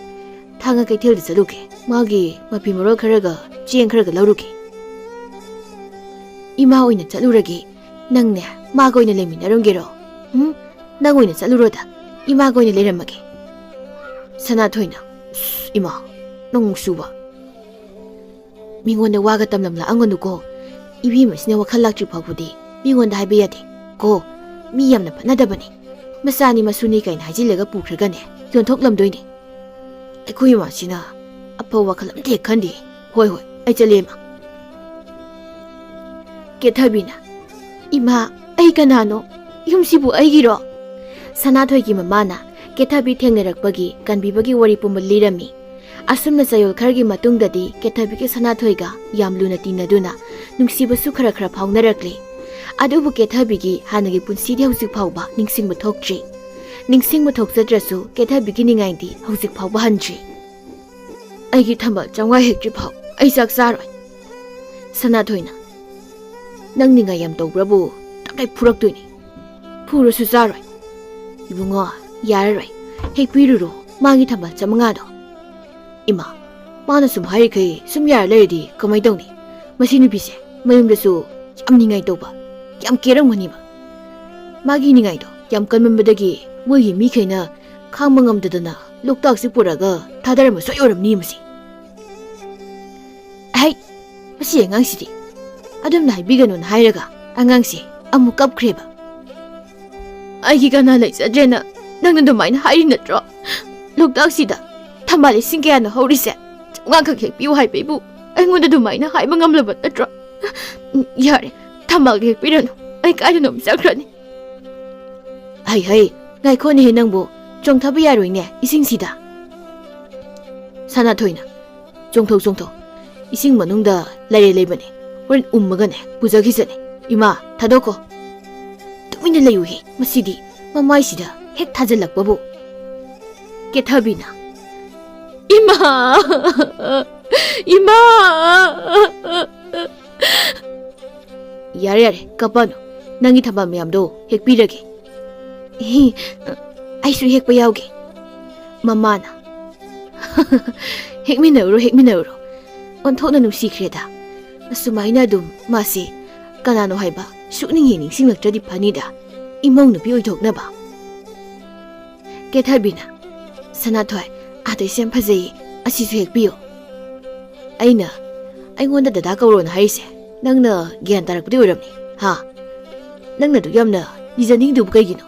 ꯊꯥꯡꯒ ꯀꯩꯊꯦꯜꯗ ꯆꯠꯂꯨꯒꯦ꯫ ꯃꯥꯒꯤ ꯃꯐꯤ ꯃꯔꯣꯜ ꯈꯔꯒ ꯆꯦꯡ ꯈꯔꯒ ꯂꯧꯔꯨꯒꯦ꯫" "ꯏꯃꯥ ꯑꯣꯏꯅ ꯆꯠꯂꯨꯔꯒꯦ꯫ ꯅꯪꯅꯦ, ꯃꯥꯒ ꯑꯣꯏꯅ ꯂꯩꯃꯤꯟꯅꯔꯝꯒꯦꯔꯣ? ꯎꯝ? ꯅꯪ ꯑꯣꯏꯅ ꯆꯠꯂꯨꯔꯣꯗ꯫ ꯏꯃꯥꯒ ꯑꯣꯏꯅ ꯂꯩꯔꯝꯃꯒꯦ꯫" ꯁꯅꯥꯊꯣꯏꯅ, "ꯑꯁ, ꯏꯃꯥ, ꯅꯪ ꯁꯨꯕ꯫ ꯃꯤꯉꯣꯟꯗ ꯋꯥꯒ ꯇꯝꯂꯝꯂꯛꯑꯝꯒꯅꯨꯀꯣ꯫ ꯏꯕꯦꯝꯃꯁꯤꯅ ꯋꯥꯈꯜ ꯂꯥꯛꯇ꯭ꯔꯤ ꯐꯥꯎꯕꯗꯤ ꯃꯤꯉꯣꯟꯗ ꯍꯥꯏꯕ ꯌꯥꯗꯦ ꯀꯣ꯫ ꯃꯤ ꯌꯥꯝꯅ ꯐꯠꯅꯗꯕꯅꯤ꯫ ꯃꯆꯥꯅꯤ ꯃꯁꯨꯅꯤ ꯀꯥꯏꯅ ꯍꯥꯏꯖꯤꯜꯂꯒ ꯄꯨꯈ꯭ꯔꯒꯅꯦ, ꯌꯣꯟꯊꯣꯛꯂꯝꯗꯣꯏꯅꯦ꯫ ꯑꯩꯈꯣꯏ ꯏꯃꯥꯁꯤꯅ ꯑꯐꯕ ꯋꯥꯈꯜ ꯑꯝꯇ ꯍꯦꯛ ꯈꯟꯗꯦ꯫ ꯍꯣꯏ, ꯍꯣꯏ, ꯑꯩ ꯆꯠꯂꯦ, ꯏꯃꯥ꯫" ꯀꯦꯊꯕꯤꯅ, "ꯏꯃꯥ, ꯑꯩ ꯀꯅꯥꯅꯣ? ꯌꯨꯝꯁꯤꯕꯨ ꯑꯩꯒꯤꯔꯣ?" ꯁꯅꯥꯊꯣꯏꯒꯤ ꯃꯃꯥꯅ ꯀꯦꯊꯕꯤ ꯊꯦꯡꯅꯔꯛꯄꯒꯤ ꯀꯟꯕꯤꯕꯒꯤ ꯋꯥꯔꯤ ꯄꯨꯝꯕ ꯂꯤꯔꯝꯃꯤ꯫ ꯑꯁꯨꯝꯅ ꯆꯌꯣꯜ ꯈꯔꯒꯤ ꯃꯇꯨꯡꯗꯗꯤ ꯀꯦꯊꯕꯤꯒ ꯁꯅꯥꯊꯣꯏꯒ ꯌꯥꯝ ꯂꯨꯅ ꯇꯤꯟꯅꯗꯨꯅ ꯅꯨꯡꯁꯤꯕꯁꯨ ꯈꯔ ꯈꯔ ꯐꯥꯎꯅꯔꯛꯂꯤ꯫ ꯑꯗꯨꯕꯨ ꯀꯦꯊꯕꯤꯒꯤ ꯍꯥꯟꯅꯒꯤ ꯄꯨꯟꯁꯤꯗꯤ ꯍꯧꯖꯤꯛ ꯐꯥꯎꯕ ꯅꯤꯡꯁꯤꯡꯕ ꯊꯣꯛꯇ꯭ꯔꯤ꯫ ꯅꯤꯡꯁꯤꯡꯕ ꯊꯣꯛꯆꯗ꯭ꯔꯁꯨ ꯀꯦꯊꯕꯤꯒꯤ ꯅꯤꯡꯉꯥꯏꯗꯤ ꯍꯧꯖꯤꯛ ꯐꯥꯎꯕ ꯍꯟꯗ꯭ꯔꯤ꯫ "ꯑꯩꯒꯤ ꯊꯝꯕꯥꯜ ꯆꯥꯝꯃꯉꯥ ꯍꯦꯛꯇ꯭ꯔꯤ ꯐꯥꯎ ꯑꯩ ꯆꯥꯛ ꯆꯥꯔꯣꯏ꯫" ꯁꯅꯥꯊꯣꯏꯅ, "ꯅꯪ ꯅꯤꯡꯉꯥꯏ ꯌꯥꯝ ꯇꯧꯕ꯭ꯔꯕꯨ ꯇꯞꯇꯥꯏ ꯐꯨꯔꯛꯇꯣꯏꯅꯤ꯫ ꯐꯨꯔꯁꯨ ꯆꯥꯔꯣꯏ꯫" "ꯏꯕꯨꯡꯉꯣ, ꯌꯥꯔꯔꯣꯏ꯫ ꯍꯦꯛ ꯄꯤꯔꯨꯔꯣ ꯃꯥꯒꯤ ꯊꯝꯕꯥꯜ ꯆꯥꯝꯃꯉꯥꯗꯣ꯫" "ꯏꯃꯥ, ꯃꯥꯅ ꯁꯨꯝ ꯍꯥꯏꯔꯤꯈꯩ ꯁꯨꯝ ꯌꯥꯔ ꯂꯩꯔꯗꯤ ꯀꯃꯥꯏ ꯇꯧꯅꯤ? ꯃꯁꯤ ꯅꯨꯄꯤꯁꯦ ꯃꯌꯨꯝꯗꯁꯨ ꯌꯥꯝ ꯅꯤꯡꯉꯥꯏ ꯇꯧꯕ, ꯌꯥꯝ ꯀꯦꯔꯝꯒꯅꯤꯕ꯫ ꯃꯥꯒꯤ ꯅꯤꯡꯉꯥꯏꯗꯣ ꯌꯥꯝ ꯀꯟꯃꯟꯕꯗꯒꯤ ꯃꯣꯏꯒꯤ ꯃꯤꯈꯩꯅ ꯈꯥꯡꯕ ꯉꯝꯗꯗꯅ ꯂꯣꯛꯇꯥꯛꯁꯤ ꯄꯨꯔꯒ ꯊꯥꯗꯔꯝꯕ ꯁꯣꯏ ꯑꯣꯏꯔꯝꯅꯤ ꯃꯁꯤ꯫" "ꯍꯩ, ꯃꯁꯤ ꯑꯉꯥꯡꯁꯤꯗꯤ ꯑꯗꯨꯝꯅ ꯍꯥꯏꯕꯤꯒꯅꯨꯅ ꯍꯥꯏꯔꯒ ꯑꯉꯥꯡꯁꯦ ꯑꯃꯨꯛ ꯀꯞꯈ꯭ꯔꯦꯕ꯫ "ꯑꯩꯒꯤ ꯀꯅꯥ ꯂꯩꯖꯗ꯭ꯔꯦꯅ ꯅꯪꯅ ꯑꯗꯨꯃꯥꯏꯅ ꯍꯥꯏꯔꯤ ꯅꯠꯇ꯭ꯔꯣ? ꯂꯣꯛꯇꯥꯛꯁꯤꯗ ꯊꯝꯕꯥꯜ ꯂꯤꯁꯤꯡ ꯀꯌꯥꯅꯣ ꯍꯧꯔꯤꯁꯦ? ꯆꯥꯝꯃꯉꯥꯈꯛ ꯍꯦꯛꯄꯤꯌꯨ ꯍꯥꯏꯕꯩꯕꯨ ꯑꯩꯉꯣꯟꯗ ꯑꯗꯨꯃꯥꯏꯅ ꯍꯥꯏꯕ ꯉꯝꯂꯕ ꯅꯠꯇ꯭ꯔꯣ? ꯌꯥꯔꯦ, ꯊꯝꯕꯥꯜꯒ ꯍꯦꯛꯄꯤꯔꯅꯨ, ꯑꯩ ꯀꯥꯏꯗꯅꯣꯝ ꯆꯠꯈ꯭ꯔꯅꯤ꯫" "ꯍꯩ ꯍꯩ, ꯉꯥꯏꯈꯣꯅꯦꯍꯦ ꯅꯪꯕꯨ, ꯆꯣꯡꯊꯕ ꯌꯥꯔꯣꯏꯅꯦ ꯏꯁꯤꯡꯁꯤꯗ꯫" ꯁꯅꯥꯊꯣꯏꯅ, "ꯆꯣꯡꯊꯧ ꯆꯣꯡꯊꯧ, ꯏꯁꯤꯡ ꯃꯅꯨꯡꯗ ꯂꯩꯔꯦ ꯂꯩꯕꯅꯦ, ꯍꯣꯔꯦꯟ ꯎꯝꯃꯒꯅꯦ ꯄꯨꯖꯈꯤꯁꯅꯤ꯫ ꯏꯃꯥ, ꯊꯥꯗꯣꯛꯈꯣ꯫" "ꯇꯨꯃꯤꯟꯅ ꯂꯩꯌꯨꯍꯦ, ꯃꯁꯤꯗꯤ ꯃꯃꯥꯏꯁꯤꯗ ꯍꯦꯛ ꯊꯥꯖꯤꯜꯂꯛꯄꯕꯨ꯫" ꯀꯦꯊꯕꯤꯅ, "ꯏꯃꯥ! ꯏꯃꯥ!" "ꯌꯥꯔꯦ ꯌꯥꯔꯦ, ꯀꯞꯄꯅꯨ, ꯅꯪꯒꯤ ꯊꯝꯕꯥꯜ ꯃꯌꯥꯝꯗꯣ ꯍꯦꯛꯄꯤꯔꯒꯦ꯫" "ꯍꯤ, ꯑꯩꯁꯨ ꯍꯦꯛꯄ ꯌꯥꯎꯒꯦ꯫" ꯃꯃꯥꯅ, "ꯍꯦꯛꯃꯤꯟꯅꯔꯨꯔꯣ, ꯍꯦꯛꯃꯤꯟꯅꯔꯨꯔꯣ, ꯑꯣꯟꯊꯣꯛꯅ ꯅꯨꯡꯁꯤꯈ꯭ꯔꯦꯗ꯫ ꯑꯁꯨꯃꯥꯏꯅ ꯑꯗꯨꯝ ꯃꯥꯁꯤ ꯀꯅꯥꯅꯣ ꯍꯥꯏꯕ ꯁꯨꯛꯅꯤꯡ ꯍꯦꯛ ꯅꯤꯡꯁꯤꯡꯂꯛꯇ꯭ꯔꯗꯤ ꯐꯅꯤꯗ, ꯏꯃꯧ ꯅꯨꯄꯤ ꯑꯣꯏꯊꯣꯛꯅꯕ꯫" ꯀꯦꯊꯕꯤꯅ, "ꯁꯅꯥꯊꯣꯏ, ꯑꯥꯗꯩꯁꯦ ꯌꯥꯝ ꯐꯖꯩꯌꯦ, ꯑꯁꯤꯁꯨ ꯍꯦꯛꯄꯤꯌꯨ꯫" "ꯑꯩꯅ, ꯑꯩꯉꯣꯟꯗ ꯗꯗꯥ ꯀꯧꯔꯣꯅ ꯍꯥꯏꯔꯤꯁꯦ ꯅꯪꯅ ꯒ꯭ꯌꯥꯟ ꯇꯥꯔꯛꯄꯗꯤ ꯑꯣꯏꯔꯝꯅꯤ, ꯍꯥ? ꯅꯪꯅ ꯑꯗꯨꯛ ꯌꯥꯝꯅ ꯅꯤꯖꯅꯤꯡꯗꯨꯕꯨ ꯀꯩꯒꯤꯅꯣ?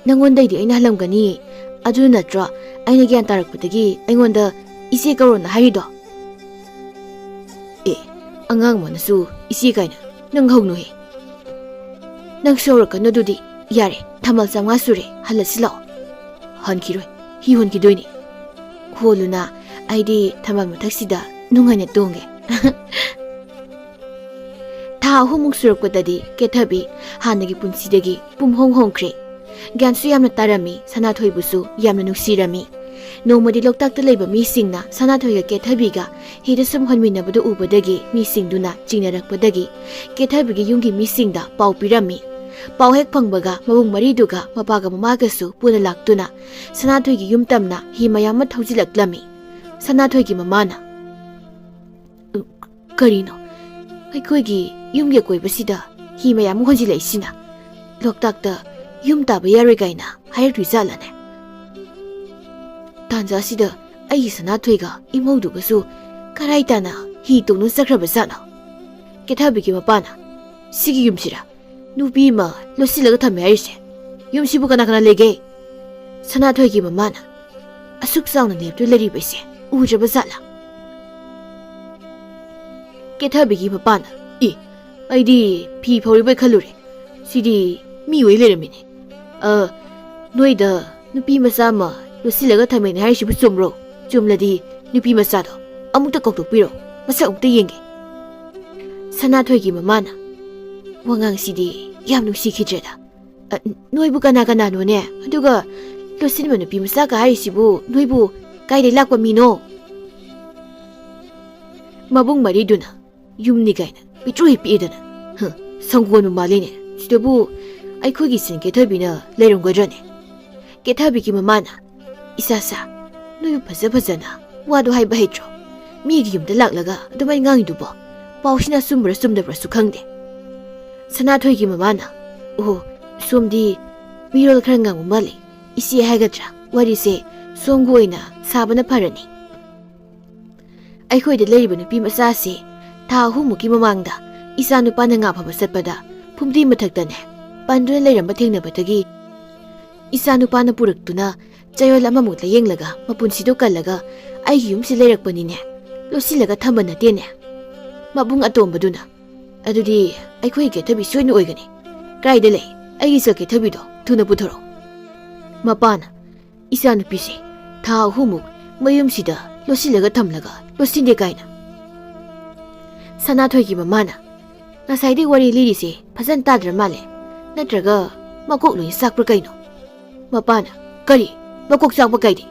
ꯅꯪꯉꯣꯟꯗꯩꯗꯤ ꯑꯩꯅ ꯍꯜꯂꯝꯒꯅꯤ, ꯑꯗꯨ ꯅꯠꯇ꯭ꯔꯣ ꯑꯩꯅ ꯒ꯭ꯌꯥꯟ ꯇꯥꯔꯛꯄꯗꯒꯤ ꯑꯩꯉꯣꯟꯗ ꯏꯆꯦ ꯀꯧꯔꯣꯅ ꯍꯥꯏꯔꯤꯗꯣ?" "ꯑꯦ, ꯑꯉꯥꯡ ꯃꯥꯅꯁꯨ ꯏꯆꯦ ꯀꯥꯏꯅ, ꯅꯪ ꯍꯧꯅꯨꯍꯦ꯫ ꯅꯪꯁꯨ ꯍꯧꯔꯛꯀꯅꯨ ꯑꯗꯨꯗꯤ꯫ ꯌꯥꯔꯦ, ꯊꯝꯕꯥꯜ ꯆꯥꯝꯃꯉꯥ ꯁꯨꯔꯦ, ꯍꯜꯂꯁꯤ ꯂꯥꯛꯑꯣ꯫" "ꯍꯟꯈꯤꯔꯣꯏ, ꯍꯤ ꯍꯣꯟꯈꯤꯗꯣꯏꯅꯤ꯫" "ꯍꯣꯜꯂꯨꯅ, ꯑꯩꯗꯤ ꯊꯝꯕꯥꯜ ꯃꯊꯛꯁꯤꯗ ꯅꯨꯡꯉꯥꯏꯅ ꯇꯣꯡꯒꯦ꯫" ꯊꯥ ꯑꯍꯨꯝꯃꯨꯛ ꯁꯨꯔꯛꯄꯗꯗꯤ ꯀꯦꯊꯕꯤ ꯍꯥꯟꯅꯒꯤ ꯄꯨꯟꯁꯤꯗꯒꯤ ꯄꯨꯝꯍꯣꯡ ꯍꯣꯡꯈ꯭ꯔꯦ꯫ ꯒ꯭ꯌꯥꯟꯁꯨ ꯌꯥꯝꯅ ꯇꯥꯔꯝꯃꯤ, ꯁꯅꯥꯊꯣꯏꯕꯨꯁꯨ ꯌꯥꯝꯅ ꯅꯨꯡꯁꯤꯔꯝꯃꯤ꯫ ꯅꯣꯡꯃꯗꯤ ꯂꯣꯛꯇꯥꯛꯇ ꯂꯩꯕ ꯃꯤꯁꯤꯡꯅ ꯁꯅꯥꯊꯣꯏꯒ ꯀꯦꯊꯕꯤꯒ ꯍꯤꯗ ꯁꯨꯝ ꯍꯣꯟꯃꯤꯟꯅꯕꯗꯨ ꯎꯕꯗꯒꯤ ꯃꯤꯁꯤꯡꯗꯨꯅ ꯆꯤꯡꯅꯔꯛꯄꯗꯒꯤ ꯀꯦꯊꯕꯤꯒꯤ ꯌꯨꯝꯒꯤ ꯃꯤꯁꯤꯡꯗ ꯄꯥꯎ ꯄꯤꯔꯝꯃꯤ꯫ ꯄꯥꯎ ꯍꯦꯛ ꯐꯪꯕꯒ ꯃꯕꯨꯡ ꯃꯔꯤꯗꯨꯒ ꯃꯄꯥꯒ ꯃꯃꯥꯒꯁꯨ ꯄꯨꯟꯅ ꯂꯥꯛꯇꯨꯅ ꯁꯅꯥꯊꯣꯏꯒꯤ ꯌꯨꯝ ꯇꯝꯅ ꯍꯤ ꯃꯌꯥꯝ ꯑꯃ ꯊꯧꯖꯤꯜꯂꯛꯂꯝꯃꯤ꯫ ꯁꯅꯥꯊꯣꯏꯒꯤ ꯃꯃꯥꯅ, "ꯀꯔꯤꯅꯣ? ꯑꯩꯈꯣꯏꯒꯤ ꯌꯨꯝꯒꯤ ꯑꯀꯣꯏꯕꯁꯤꯗ ꯍꯤ ꯃꯌꯥꯝ ꯑꯃ ꯍꯣꯟꯖꯤꯜꯂꯛꯏꯁꯤꯅ? ꯂꯣꯛꯇꯥꯛꯇ ꯌꯨꯝ ꯇꯥꯕ ꯌꯥꯔꯣꯏ ꯀꯥꯏꯅ ꯍꯥꯏꯔꯛꯇꯣꯏꯖꯥꯠꯂꯅꯦ? ꯇꯥꯟꯖꯥꯁꯤꯗ ꯑꯩꯒꯤ ꯁꯅꯥꯊꯣꯏꯒ ꯏꯃꯧꯗꯨꯒꯁꯨ ꯀꯔꯥꯏ ꯇꯥꯅ ꯍꯤ ꯇꯣꯡꯗꯨꯅ ꯆꯠꯈ꯭ꯔꯕꯖꯥꯠꯅꯣ?" ꯀꯦꯊꯕꯤꯒꯤ ꯃꯄꯥꯅ, ꯁꯤꯒꯤ ꯌꯨꯝꯁꯤꯔ ꯅꯨꯄꯤ ꯑꯃ ꯂꯣꯠꯁꯤꯜꯂꯒ ꯊꯝꯃꯦ ꯍꯥꯏꯔꯤꯁꯦ? ꯌꯨꯝꯁꯤꯕꯨ ꯀꯅꯥ ꯀꯅꯥ ꯂꯩꯒꯦ? ꯁꯅꯥꯊꯣꯏꯒꯤ ꯃꯃꯥꯅ ꯑꯁꯨꯛ ꯆꯥꯎꯅ ꯂꯦꯞꯇꯨꯅ ꯂꯩꯔꯤꯕꯁꯦ ꯎꯗ꯭ꯔꯕ ꯖꯥꯠꯂ? ꯀꯦꯊꯕꯤꯒꯤ ꯃꯄꯥꯅ, "ꯏ, ꯑꯩꯗꯤ ꯐꯤ ꯐꯧꯔꯤꯕꯣꯏ ꯈꯜꯂꯨꯔꯦ꯫ ꯁꯤꯗꯤ ꯃꯤ ꯑꯣꯏ ꯂꯩꯔꯝꯃꯤꯅꯦ꯫ ꯑ, ꯅꯣꯏꯗ ꯅꯨꯄꯤ ꯃꯆꯥ ꯑꯃ ꯂꯣꯠꯁꯤꯜꯂꯒ ꯊꯝꯃꯦꯅꯦ ꯍꯥꯏꯔꯤꯁꯤꯕꯨ ꯆꯨꯝꯕ꯭ꯔꯣ? ꯆꯨꯝꯂꯗꯤ ꯅꯨꯄꯤ ꯃꯆꯥꯗꯣ ꯑꯃꯨꯛꯇ ꯀꯧꯊꯣꯛꯄꯤꯔꯣ, ꯃꯁꯛ ꯑꯃꯨꯛꯇ ꯌꯦꯡꯒꯦ꯫" ꯁꯅꯥꯊꯣꯏꯒꯤ ꯃꯃꯥꯅ ꯋꯥꯉꯥꯡꯁꯤꯗꯤ ꯌꯥꯝ ꯅꯨꯡꯁꯤꯈꯤꯗ꯭ꯔꯦꯗ꯫ "ꯑ, ꯅꯣꯏꯕꯨ ꯀꯅꯥ ꯀꯅꯥꯅꯣꯅꯦ? ꯑꯗꯨꯒ ꯂꯣꯠꯁꯤꯟꯕ ꯅꯨꯄꯤ ꯃꯆꯥꯒ ꯍꯥꯏꯔꯤꯁꯤꯕꯨ ꯅꯣꯏꯕꯨ ꯀꯥꯏꯗꯩ ꯂꯥꯛꯄ ꯃꯤꯅꯣ?" ꯃꯕꯨꯡ ꯃꯔꯤꯗꯨꯅ ꯌꯨꯝꯅꯤ ꯀꯥꯏꯅ ꯄꯤꯛꯇ꯭ꯔꯨ ꯍꯦꯛ ꯄꯤꯛꯏꯗꯅ꯫ ꯍ, ꯁꯪꯒꯣꯟꯕꯨ ꯃꯥꯜꯂꯤꯅꯦ꯫ ꯁꯤꯗꯕꯨ ꯑꯩꯈꯣꯏꯒꯤ ꯁꯤꯟ ꯀꯦꯊꯕꯤꯅ ꯂꯩꯔꯝꯒꯗ꯭ꯔꯅꯦ? ꯀꯦꯊꯕꯤꯒꯤ ꯃꯃꯥꯅ, "ꯏꯆꯥꯁꯥ, ꯅꯣꯏꯕꯨ ꯐꯖ ꯐꯖꯅ ꯋꯥꯗꯣ ꯍꯥꯏꯕ ꯍꯩꯇ꯭ꯔꯣ? ꯃꯤꯒꯤ ꯌꯨꯝꯗ ꯂꯥꯛꯂꯒ ꯑꯗꯨꯃꯥꯏꯅ ꯉꯥꯡꯉꯤꯗꯨꯕꯣ? ꯄꯥꯎꯁꯤꯅ ꯑꯆꯨꯝꯕ꯭ꯔꯥ ꯆꯨꯝꯗꯕ꯭ꯔꯥꯁꯨ ꯈꯪꯗꯦ꯫" ꯁꯅꯥꯊꯣꯏꯒꯤ ꯃꯃꯥꯅ, "ꯑꯣ, ꯁꯣꯝꯗꯤ ꯃꯤꯔꯣꯜ ꯈꯔ ꯉꯥꯡꯕ ꯃꯥꯜꯂꯤ꯫ ꯏꯆꯦ ꯍꯥꯏꯒꯗ꯭ꯔꯥ, ꯋꯥꯔꯤꯁꯦ ꯁꯣꯝꯒꯤ ꯑꯣꯏꯅ ꯁꯥꯕꯅ ꯐꯔꯅꯤ꯫ ꯑꯩꯈꯣꯏꯗ ꯂꯩꯔꯤꯕ ꯅꯨꯄꯤ ꯃꯆꯥꯁꯤ ꯊꯥ ꯑꯍꯨꯝꯃꯨꯛꯀꯤ ꯃꯃꯥꯡꯗ ꯏꯆꯥ ꯅꯨꯄꯥꯅ ꯉꯥ ꯐꯥꯕ ꯆꯠꯄꯗ ꯐꯨꯝꯗꯤ ꯃꯊꯛꯇꯅꯦ ꯄꯟꯗꯨꯅ ꯂꯩꯔꯝꯕ ꯊꯦꯡꯅꯕꯗꯒꯤ ꯏꯆꯥ ꯅꯨꯄꯥꯅ ꯄꯨꯔꯛꯇꯨꯅ ꯆꯌꯣꯜ ꯑꯃꯃꯨꯛ ꯂꯥꯌꯦꯡꯂꯒ ꯃꯄꯨꯟꯁꯤꯗꯣ ꯀꯜꯂꯒ ꯑꯩꯒꯤ ꯌꯨꯝꯁꯤ ꯂꯩꯔꯛꯄꯅꯤꯅꯦ꯫ ꯂꯣꯠꯁꯤꯜꯂꯒ ꯊꯝꯕ ꯅꯠꯇꯦꯅꯦ꯫" ꯃꯕꯨꯡ ꯑꯇꯣꯝꯕꯗꯨꯅ, "ꯑꯗꯨꯗꯤ ꯑꯩꯈꯣꯏ ꯀꯦꯊꯕꯤ ꯁꯣꯏꯅ ꯑꯣꯏꯒꯅꯤ꯫ ꯀꯥꯏꯗ ꯂꯩ? ꯑꯩꯒꯤ ꯏꯆꯥ ꯀꯦꯊꯕꯤꯗꯣ ꯊꯨꯅ ꯄꯨꯊꯣꯔꯛꯎ꯫" ꯃꯄꯥꯅ, "ꯏꯆꯥꯅꯨꯄꯤꯁꯦ ꯊꯥ ꯑꯍꯨꯝꯃꯨꯛ ꯃꯌꯨꯝꯁꯤꯗ ꯂꯣꯠꯁꯤꯜꯂꯒ ꯊꯝꯂꯒ ꯂꯣꯠꯁꯤꯟꯗꯦ ꯀꯥꯏꯅ꯫" ꯁꯅꯥꯊꯣꯏꯒꯤ ꯃꯃꯥꯅ, "ꯉꯁꯥꯏꯗꯩ ꯋꯥꯔꯤ ꯂꯤꯔꯤꯁꯦ ꯐꯖꯅ ꯇꯥꯗ꯭ꯔ ꯃꯥꯜꯂꯦ꯫ ꯅꯠꯇ꯭ꯔꯒ ꯃꯀꯣꯛ ꯂꯣꯏ ꯆꯥꯛꯄ꯭ꯔꯥ ꯀꯩꯅꯣ?" ꯃꯄꯥꯅ, "ꯀꯔꯤ? ꯃꯀꯣꯛ ꯆꯥꯛꯄ ꯀꯥꯏꯗꯤ?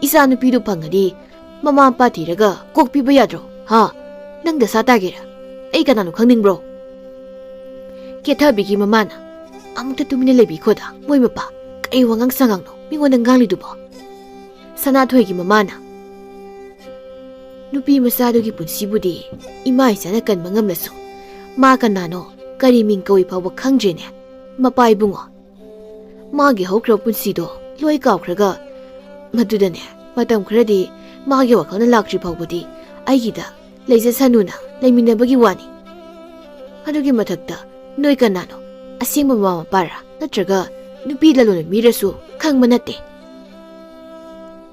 ꯏꯆꯥ ꯅꯨꯄꯤꯗꯨ ꯐꯪꯉꯗꯤ ꯃꯃꯥ ꯃꯄꯥ ꯊꯤꯔꯒ ꯀꯣꯛ ꯄꯤꯕ ꯌꯥꯗ꯭ꯔꯣ? ꯍꯥ? ꯅꯪ ꯗꯁꯥ ꯇꯥꯒꯦꯔꯥ? ꯑꯩ ꯀꯅꯥꯅꯣ ꯈꯪꯅꯤꯡꯕ꯭ꯔꯣ?" ꯀꯦꯊꯕꯤꯒꯤ ꯃꯃꯥꯅ, "ꯑꯃꯨꯛꯇ ꯇꯨꯃꯤꯟꯅ ꯂꯩꯕꯤꯈꯣꯗ, ꯃꯣꯏ ꯃꯄꯥ꯫ ꯀꯩ ꯋꯥꯉꯥꯡ ꯁꯉꯥꯡꯅꯣ ꯃꯤꯉꯣꯟꯗ ꯉꯥꯡꯂꯤꯗꯨꯕꯣ?" ꯁꯅꯥꯊꯣꯏꯒꯤ ꯃꯃꯥꯅ, "ꯅꯨꯄꯤ ꯃꯆꯥꯗꯨꯒꯤ ꯄꯨꯟꯁꯤꯕꯨꯗꯤ ꯏꯃꯥ ꯏꯆꯥꯅ ꯀꯟꯕ ꯉꯝꯂꯁꯨ, ꯃꯥ ꯀꯅꯥꯅꯣ, ꯀꯔꯤ ꯃꯤꯡ ꯀꯧꯏ ꯐꯥꯎꯕ ꯈꯪꯗ꯭ꯔꯦꯅꯦ, ꯃꯄꯥ ꯏꯕꯨꯡꯉꯣ꯫ ꯃꯥꯒꯤ ꯍꯧꯈ꯭ꯔꯕ ꯄꯨꯟꯁꯤꯗꯣ ꯂꯣꯏ ꯀꯥꯎꯈ꯭ꯔꯒ, ꯃꯗꯨꯗꯅꯦ, ꯃꯇꯝ ꯈꯔꯗꯤ ꯃꯥꯒꯤ ꯋꯥꯈꯜꯅ ꯂꯥꯛꯇ꯭ꯔꯤ ꯐꯥꯎꯕꯗꯤ ꯑꯩꯒꯤꯗ ꯂꯩꯖꯁꯅꯨꯅ ꯂꯩꯃꯤꯟꯅꯕꯒꯤ ꯋꯥꯅꯤ꯫" ꯑꯗꯨꯒꯤ ꯃꯊꯛꯇ ꯅꯣꯏ ꯀꯅꯥꯅꯣ? ꯑꯁꯦꯡꯕ ꯃꯃꯥ ꯃꯄꯥꯔꯥ? ꯅꯠꯇ꯭ꯔꯒ ꯅꯨꯄꯤ ꯂꯂꯣꯟꯕ ꯃꯤꯔꯁꯨ ꯈꯪꯕ ꯅꯠꯇꯦ꯫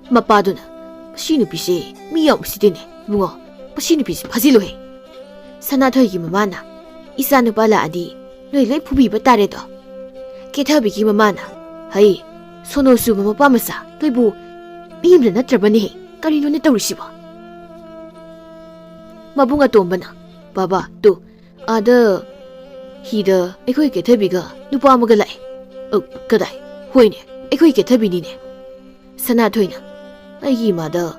ꯃꯄꯥꯗꯨꯅ, "ꯃꯁꯤ ꯅꯨꯄꯤꯁꯦ ꯃꯤ ꯌꯥꯝ ꯎꯁꯤꯠꯇꯦꯅꯦ, ꯏꯕꯨꯡꯉꯣ꯫ ꯃꯁꯤ ꯅꯨꯄꯤꯁꯦ ꯐꯥꯖꯤꯜꯂꯨꯍꯦ"꯫ ꯁꯅꯥꯊꯣꯏꯒꯤ ꯃꯃꯥꯅ, "ꯏꯆꯥ ꯅꯨꯄꯥ ꯂꯥꯛꯑꯗꯤ ꯅꯣꯏ ꯂꯣꯏ ꯐꯨꯕꯤꯕ ꯇꯥꯔꯦꯗꯣ"꯫ ꯀꯦꯊꯕꯤꯒꯤ ꯃꯃꯥꯅ, "ꯍꯩ, ꯁꯣꯅꯣ ꯆꯨꯕ ꯃꯄꯥ ꯃꯆꯥ, ꯅꯣꯏꯕꯨ ꯃꯤ ꯑꯃꯇ ꯅꯠꯇ꯭ꯔꯕꯅꯦꯍꯦ꯫ ꯀꯔꯤꯅꯣꯅꯦ ꯇꯧꯔꯤꯁꯤꯕꯣ?" ꯃꯕꯨꯡ ꯑꯇꯣꯝꯕꯅ, "ꯕꯥꯕꯥ, ꯇꯨ, ꯑꯥꯗ ꯍꯤꯗ ꯑꯩꯈꯣꯏ ꯀꯦꯊꯕꯤꯒ ꯅꯨꯄꯥ ꯑꯃꯒ ꯂꯥꯛꯑꯦ"꯫ "ꯑ, ꯀꯗꯥꯏ?" "ꯍꯣꯏꯅꯦ, ꯑꯩꯈꯣꯏ ꯀꯦꯊꯕꯤꯅꯤꯅꯦ"꯫ ꯁꯅꯥꯊꯣꯏꯅ, "ꯑꯩꯒꯤ ꯏꯃꯥꯗ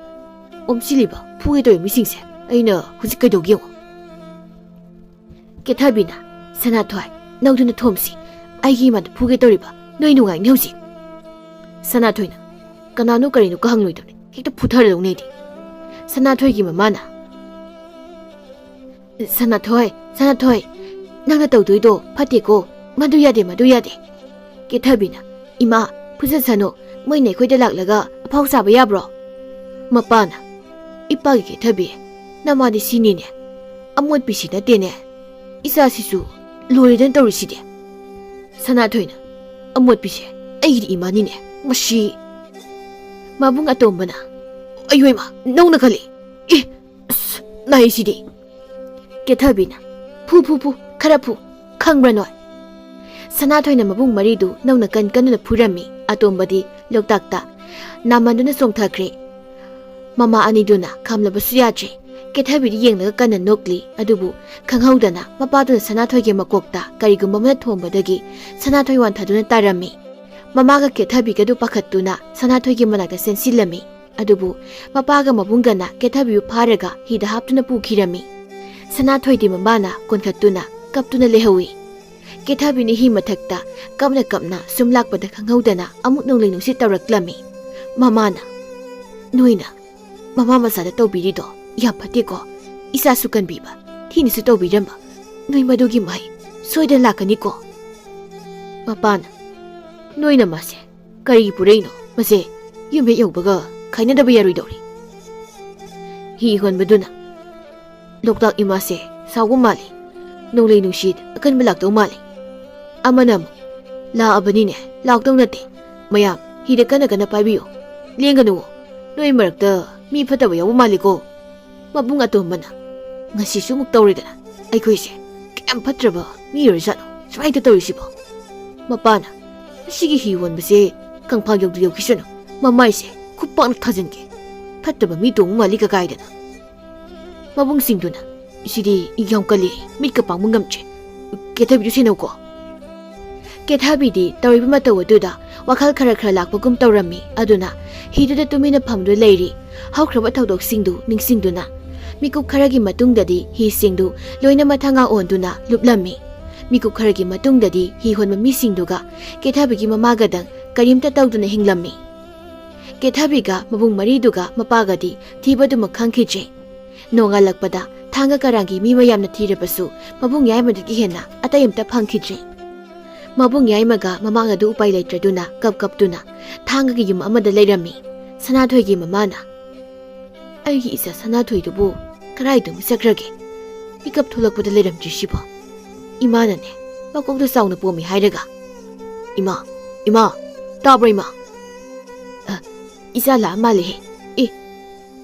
ꯑꯣꯝꯁꯤꯜꯂꯤꯕ, ꯐꯨꯒꯦ ꯇꯧꯔꯤꯕ ꯃꯤꯁꯤꯡꯁꯦ ꯑꯩꯅ ꯍꯧꯖꯤꯛ ꯀꯩꯗꯧꯒꯦ ꯌꯦꯡꯉꯣ"꯫ ꯀꯦꯊꯕꯤꯅ, "ꯁꯅꯥꯊꯣꯏ, ꯅꯪꯗꯨꯅ ꯊꯣꯝꯁꯤ꯫ ꯑꯩꯒꯤ ꯏꯃꯥꯗ ꯐꯨꯒꯦ ꯇꯧꯔꯤꯕ ꯅꯣꯏ ꯅꯨꯡꯉꯥꯏꯅꯤ ꯍꯧꯖꯤꯛ"꯫ ꯁꯅꯥꯊꯣꯏꯅ, "ꯀꯅꯥꯅꯣ ꯀꯔꯤꯅꯣ ꯀꯍꯪꯂꯣꯏꯗꯕꯅꯤ, ꯍꯦꯛꯇ ꯐꯨꯊꯔꯗꯧꯅꯦ ꯑꯩꯗꯤ"꯫ ꯁꯅꯥꯊꯣꯏꯒꯤ ꯃꯃꯥꯅ, "ꯁꯅꯥꯊꯣꯏ, ꯁꯅꯥꯊꯣꯏ, ꯅꯪꯅ ꯇꯧꯗꯣꯏꯗꯣ ꯐꯠꯇꯦꯀꯣ꯫ ꯃꯗꯨ ꯌꯥꯗꯦ, ꯃꯗꯨ ꯌꯥꯗꯦ"꯫ ꯀꯦꯊꯕꯤꯅ, "ꯏꯃꯥ, ꯐꯨꯖꯠꯁꯅꯨ꯫ ꯃꯣꯏꯅ ꯑꯩꯈꯣꯏꯗ ꯂꯥꯛꯂꯒ ꯑꯐꯥꯎ ꯁꯥꯕ ꯌꯥꯕ꯭ꯔꯣ?" ꯃꯄꯥꯅ, "ꯏꯄꯥꯒꯤ ꯀꯦꯊꯕꯤ, ꯅꯃꯥꯗꯤ ꯁꯤꯅꯤꯅꯦ꯫ ꯑꯃꯣꯠꯄꯤꯁꯤ ꯅꯠꯇꯦꯅꯦ꯫ ꯏꯆꯥꯁꯤꯁꯨ ꯂꯣꯏꯔꯦꯗꯅ ꯇꯧꯔꯤꯁꯤꯗꯤ"꯫ ꯁꯅꯥꯊꯣꯏꯅ, "ꯑꯃꯣꯠꯄꯤꯁꯦ ꯑꯩꯒꯤꯗꯤ ꯏꯃꯥꯅꯤꯅꯦ꯫ ꯃꯁꯤ"꯫ ꯃꯕꯨꯡ ꯑꯇꯣꯝꯕꯅ, "ꯑꯌꯣꯏꯃ, ꯅꯧꯅ ꯈꯜꯂꯤ꯫ ꯑꯦ, ꯑꯁ, ꯅꯥꯏꯁꯤꯗꯤ"꯫ ꯀꯦꯊꯕꯤꯅ, "ꯐꯨ, ꯐꯨ, ꯐꯨ, ꯈꯔ ꯐꯨ꯫ ꯈꯪꯕ꯭ꯔꯥ ꯅꯣꯏ?" ꯁꯅꯥꯊꯣꯏꯅ ꯃꯕꯨꯡ ꯃꯔꯤꯗꯨ ꯅꯧꯅ ꯀꯟ ꯀꯟꯅ ꯐꯨꯔꯝꯃꯤ꯫ ꯑꯇꯣꯝꯕꯗꯤ ꯂꯣꯛꯇꯥꯛꯇ ꯅꯥꯃꯟꯗꯨꯅ ꯆꯣꯡꯊꯈ꯭ꯔꯦ꯫ ꯃꯃꯥ ꯑꯅꯤꯗꯨꯅ ꯈꯥꯝꯂꯕꯁꯨ ꯌꯥꯗ꯭ꯔꯦ꯫ ꯀꯦꯊꯕꯤꯗꯤ ꯌꯦꯡꯂꯒ ꯀꯟꯅ ꯅꯣꯛꯂꯤ꯫ ꯑꯗꯨꯕꯨ ꯈꯪꯍꯧꯗꯅ ꯃꯄꯥꯗꯨꯅ ꯁꯅꯥꯊꯣꯏꯒꯤ ꯃꯀꯣꯛꯇ ꯀꯔꯤꯒꯨꯝꯕ ꯑꯃꯅ ꯊꯣꯝꯕꯗꯒꯤ ꯁꯅꯥꯊꯣꯏ ꯋꯥꯟꯊꯗꯨꯅ ꯇꯥꯔꯝꯃꯤ꯫ ꯃꯃꯥꯒ ꯀꯦꯊꯕꯤꯒꯗꯨ ꯄꯥꯈꯠꯇꯨꯅ ꯁꯅꯥꯊꯣꯏꯒꯤ ꯃꯅꯥꯛꯇ ꯆꯦꯟꯁꯤꯜꯂꯝꯃꯤ꯫ ꯑꯗꯨꯕꯨ ꯃꯄꯥꯒ ꯃꯕꯨꯡꯒꯅ ꯀꯦꯊꯕꯤꯕꯨ ꯐꯥꯔꯒ ꯍꯤꯗ ꯍꯥꯞꯇꯨꯅ ꯄꯨꯈꯤꯔꯝꯃꯤ꯫ ꯁꯅꯥꯊꯣꯏꯗꯤ ꯃꯃꯥꯅ ꯀꯣꯟꯈꯠꯇꯨꯅ ꯀꯞꯇꯨꯅ ꯂꯩꯍꯧꯏ꯫ ꯀꯦꯊꯕꯤꯅ ꯍꯤ ꯃꯊꯛꯇ ꯀꯞꯅ ꯀꯞꯅ ꯁꯨꯝ ꯂꯥꯛꯄꯗ ꯈꯪꯍꯧꯗꯅ ꯑꯃꯨꯛ ꯅꯣꯡꯂꯩ ꯅꯨꯡꯁꯤꯠ ꯇꯧꯔꯛꯂꯝꯃꯤ꯫ ꯃꯃꯥꯅ, "ꯅꯣꯏꯅ ꯃꯃꯥ ꯃꯆꯥꯗ ꯇꯧꯕꯤꯔꯤꯗꯣ ꯌꯥꯝ ꯐꯠꯇꯦꯀꯣ꯫ ꯏꯆꯥꯁꯨ ꯀꯟꯕꯤꯕ, ꯊꯤꯅꯁꯨ ꯇꯧꯕꯤꯔꯝꯕ, ꯅꯣꯏ ꯃꯗꯨꯒꯤ ꯃꯍꯩ ꯁꯣꯏꯗꯅ ꯂꯥꯛꯀꯅꯤꯀꯣ"꯫ ꯃꯄꯥꯅ, "ꯅꯣꯏꯅ ꯃꯥꯁꯦ ꯀꯔꯤꯒꯤ ꯄꯨꯔꯛꯏꯅꯣ? ꯃꯁꯦ ꯌꯨꯝ ꯍꯦꯛ ꯌꯧꯕꯒ ꯈꯥꯏꯅꯗꯕ ꯌꯥꯔꯣꯏꯗꯧꯔꯤ"꯫ ꯍꯤ ꯍꯣꯟꯕꯗꯨꯅ, "ꯂꯣꯛꯇꯥꯛ ꯏꯃꯥꯁꯦ ꯁꯥꯎꯕ ꯃꯥꯜꯂꯤ꯫ ꯅꯣꯡꯂꯩ ꯅꯨꯡꯁꯤꯠ ꯑꯀꯟꯕ ꯂꯥꯛꯇꯧ ꯃꯥꯜꯂꯤ꯫ ꯑꯃꯅ ꯑꯃꯨꯛ, "ꯂꯥꯛꯑꯕꯅꯤꯅꯦ, ꯂꯥꯛꯇꯧ ꯅꯠꯇꯦ꯫ ꯃꯌꯥꯝ ꯍꯤꯗ ꯀꯟꯅ ꯀꯟꯅ ꯄꯥꯏꯕꯤꯌꯨ꯫ ꯂꯦꯡꯒꯅꯨ꯫ ꯅꯣꯏ ꯃꯔꯛꯇ ꯃꯤ ꯐꯠꯇꯕ ꯌꯥꯎꯕ ꯃꯥꯜꯂꯤꯀꯣ"꯫ ꯃꯕꯨꯡ ꯑꯇꯣꯝꯕꯅ, "ꯉꯁꯤꯁꯨ ꯑꯃꯨꯛ ꯇꯧꯔꯦꯗꯅ꯫ ꯑꯩꯈꯣꯏꯁꯦ ꯀꯌꯥꯝ ꯐꯠꯇ꯭ꯔꯕ ꯃꯤ ꯑꯣꯏꯔꯖꯥꯠꯅꯣ ꯁꯨꯃꯥꯏꯅ ꯇꯧꯔꯤꯁꯤꯕꯣ?" ꯃꯄꯥꯅ, "ꯃꯁꯤꯒꯤ ꯍꯤ ꯍꯣꯟꯕꯁꯦ ꯀꯪꯐꯥꯜ ꯌꯧꯗ꯭ꯔꯤ ꯌꯧꯈꯤꯁꯅꯨ꯫ ꯃꯃꯥꯏꯁꯦ ꯈꯨꯄꯥꯛꯅ ꯊꯥꯖꯤꯟꯒꯦ꯫ ꯐꯠꯇꯕ ꯃꯤ ꯇꯣꯡꯕ ꯃꯥꯜꯂꯤ ꯀꯀꯥꯏꯗꯅ"꯫ ꯃꯕꯨꯡꯁꯤꯡꯗꯨꯅ, "ꯁꯤꯗꯤ ꯏ ꯌꯥꯝ ꯀꯜꯂꯤ, ꯃꯤꯠꯀ ꯄꯥꯡꯕ ꯉꯝꯗ꯭ꯔꯦ꯫ ꯀꯦꯊꯕꯤꯗꯨ ꯁꯦꯟꯅꯧꯀꯣ"꯫ ꯀꯦꯊꯕꯤꯗꯤ ꯇꯧꯔꯤꯕ ꯃꯇꯧ ꯑꯗꯨꯗ ꯋꯥꯈꯜ ꯈꯔ ꯈꯔ ꯂꯥꯛꯄꯒꯨꯝ ꯇꯧꯔꯝꯃꯤ꯫ ꯑꯗꯨꯅ ꯍꯤꯗꯨꯗ ꯇꯨꯃꯤꯟꯅ ꯐꯝꯗꯨꯅ ꯂꯩꯔꯤ꯫ ꯍꯧꯈ꯭ꯔꯕ ꯊꯧꯗꯣꯛꯁꯤꯡꯗꯨ ꯅꯤꯡꯁꯤꯡꯗꯨꯅ ꯃꯤꯀꯨꯞ ꯈꯔꯒꯤ ꯃꯇꯨꯡꯗꯗꯤ ꯍꯤꯁꯤꯡꯗꯨ ꯂꯣꯏꯅ ꯃꯊꯪꯒ ꯑꯣꯟꯗꯨꯅ ꯂꯨꯞꯂꯝꯃꯤ꯫ ꯃꯤꯀꯨꯞ ꯈꯔꯒꯤ ꯃꯇꯨꯡꯗꯗꯤ ꯍꯤ ꯍꯣꯟꯕ ꯃꯤꯁꯤꯡꯗꯨꯒ ꯀꯦꯊꯕꯤꯒꯤ ꯃꯃꯥꯒꯗꯪ ꯀꯔꯤꯝꯇ ꯇꯧꯗꯅ ꯍꯤꯡꯂꯝꯃꯤ꯫ ꯀꯦꯊꯕꯤꯒ ꯃꯕꯨꯡ ꯃꯔꯤꯗꯨꯒ ꯃꯄꯥꯒꯗꯤ ꯊꯤꯕꯗꯨꯃꯛ ꯈꯪꯈꯤꯗ꯭ꯔꯦ꯫ ꯅꯣꯡꯉꯥꯜꯂꯛꯄꯗ ꯊꯥꯡꯒ ꯀꯔꯥꯡꯒꯤ ꯃꯤ ꯃꯌꯥꯝꯅ ꯊꯤꯔꯕꯁꯨ ꯃꯕꯨꯡ ꯌꯥꯏꯃꯗꯒꯤ ꯍꯦꯟꯅ ꯑꯇꯩ ꯑꯃꯠꯇ ꯐꯪꯈꯤꯗ꯭ꯔꯦ꯫ ꯃꯕꯨꯡ ꯌꯥꯏꯃꯒ ꯃꯃꯥꯒꯗꯨ ꯎꯄꯥꯏ ꯂꯩꯇ꯭ꯔꯗꯨꯅ ꯀꯞ ꯀꯞꯇꯨꯅ ꯊꯥꯡꯒꯒꯤ ꯌꯨꯝ ꯑꯃꯗ ꯂꯩꯔꯝꯃꯤ꯫ ꯁꯅꯥꯊꯣꯏꯒꯤ ꯃꯃꯥꯅ, "ꯑꯩꯒꯤ ꯏꯆꯥ ꯁꯅꯥꯊꯣꯏꯗꯨꯕꯨ ꯀꯗꯥꯏꯗꯅꯣ ꯆꯠꯈ꯭ꯔꯒꯦ? ꯃꯤꯀꯞ ꯊꯣꯛꯂꯛꯄꯗ ꯂꯩꯔꯝꯗ꯭ꯔꯤꯁꯤꯕꯣ?" ꯏꯃꯥꯅꯅꯦ, ꯃꯀꯣꯛꯇ ꯆꯥꯎꯅ ꯄꯣꯝꯃꯤ ꯍꯥꯏꯔꯒ, "ꯏꯃꯥ, ꯏꯃꯥ, ꯇꯥꯕ꯭ꯔꯣ ꯏꯃꯥ? ꯑ, ꯏꯆꯥ ꯂꯥꯛꯑ ꯃꯥꯜꯂꯦꯍꯦ꯫ ꯑꯦ,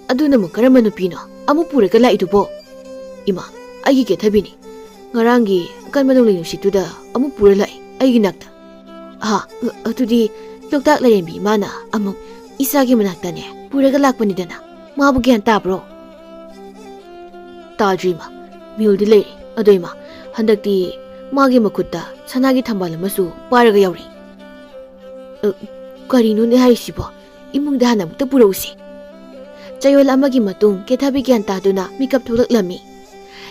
ꯑꯗꯨꯅ ꯑꯃꯨꯛ ꯀꯔꯝꯕ ꯅꯨꯄꯤꯅꯣ ꯑꯃꯨꯛ ꯄꯨꯔꯒ ꯂꯥꯛꯏꯗꯨꯕꯣ? ꯏꯃꯥ, ꯑꯩꯒꯤ ꯀꯦꯊꯕꯤꯅꯤ꯫ ꯉꯔꯥꯡꯒꯤ ꯑꯀꯟꯕ ꯅꯣꯡꯂꯩ ꯅꯨꯡꯁꯤꯠꯇꯨꯗ ꯑꯃꯨꯛ ꯄꯨꯔ ꯂꯥꯛꯏ ꯑꯩꯒꯤ ꯅꯥꯛꯇ꯫ ꯑꯍꯥ, ꯑ-, ꯑꯗꯨꯗꯤ ꯂꯣꯛꯇꯥꯛ ꯂꯥꯏꯔꯦꯝꯕꯤ ꯏꯃꯥꯅ ꯑꯃꯨꯛ ꯏꯆꯥꯒꯤ ꯃꯅꯥꯛꯇꯅꯦ ꯄꯨꯔꯒ ꯂꯥꯛꯄꯅꯤꯗꯅ꯫ ꯃꯥꯕꯨ ꯒ꯭ꯌꯥꯟ ꯇꯥꯕ꯭ꯔꯣ?" "ꯇꯥꯗ꯭ꯔꯤ ꯏꯃꯥ, ꯃꯤꯍꯨꯜꯗꯤ ꯂꯩꯔꯤ꯫ ꯑꯗꯣ ꯏꯃꯥ, ꯍꯟꯗꯛꯇꯤ ꯃꯥꯒꯤ ꯃꯈꯨꯠꯇ ꯁꯅꯥꯒꯤ ꯊꯝꯕꯥꯜ ꯑꯃꯁꯨ ꯄꯥꯏꯔꯒ ꯌꯥꯎꯔꯤ"꯫ "ꯑ, ꯀꯔꯤꯅꯣꯅꯦ ꯍꯥꯏꯔꯤꯁꯤꯕꯣ? ꯏꯃꯨꯡꯗ ꯍꯥꯟꯅ ꯑꯃꯨꯛꯇ ꯄꯨꯔꯛꯎꯁꯤ"꯫ ꯆꯌꯣꯜ ꯑꯃꯒꯤ ꯃꯇꯨꯡ ꯀꯦꯊꯕꯤ ꯒ꯭ꯌꯥꯟ ꯇꯥꯗꯨꯅ ꯃꯤꯀꯞ ꯊꯣꯛꯂꯛꯂꯝꯃꯤ꯫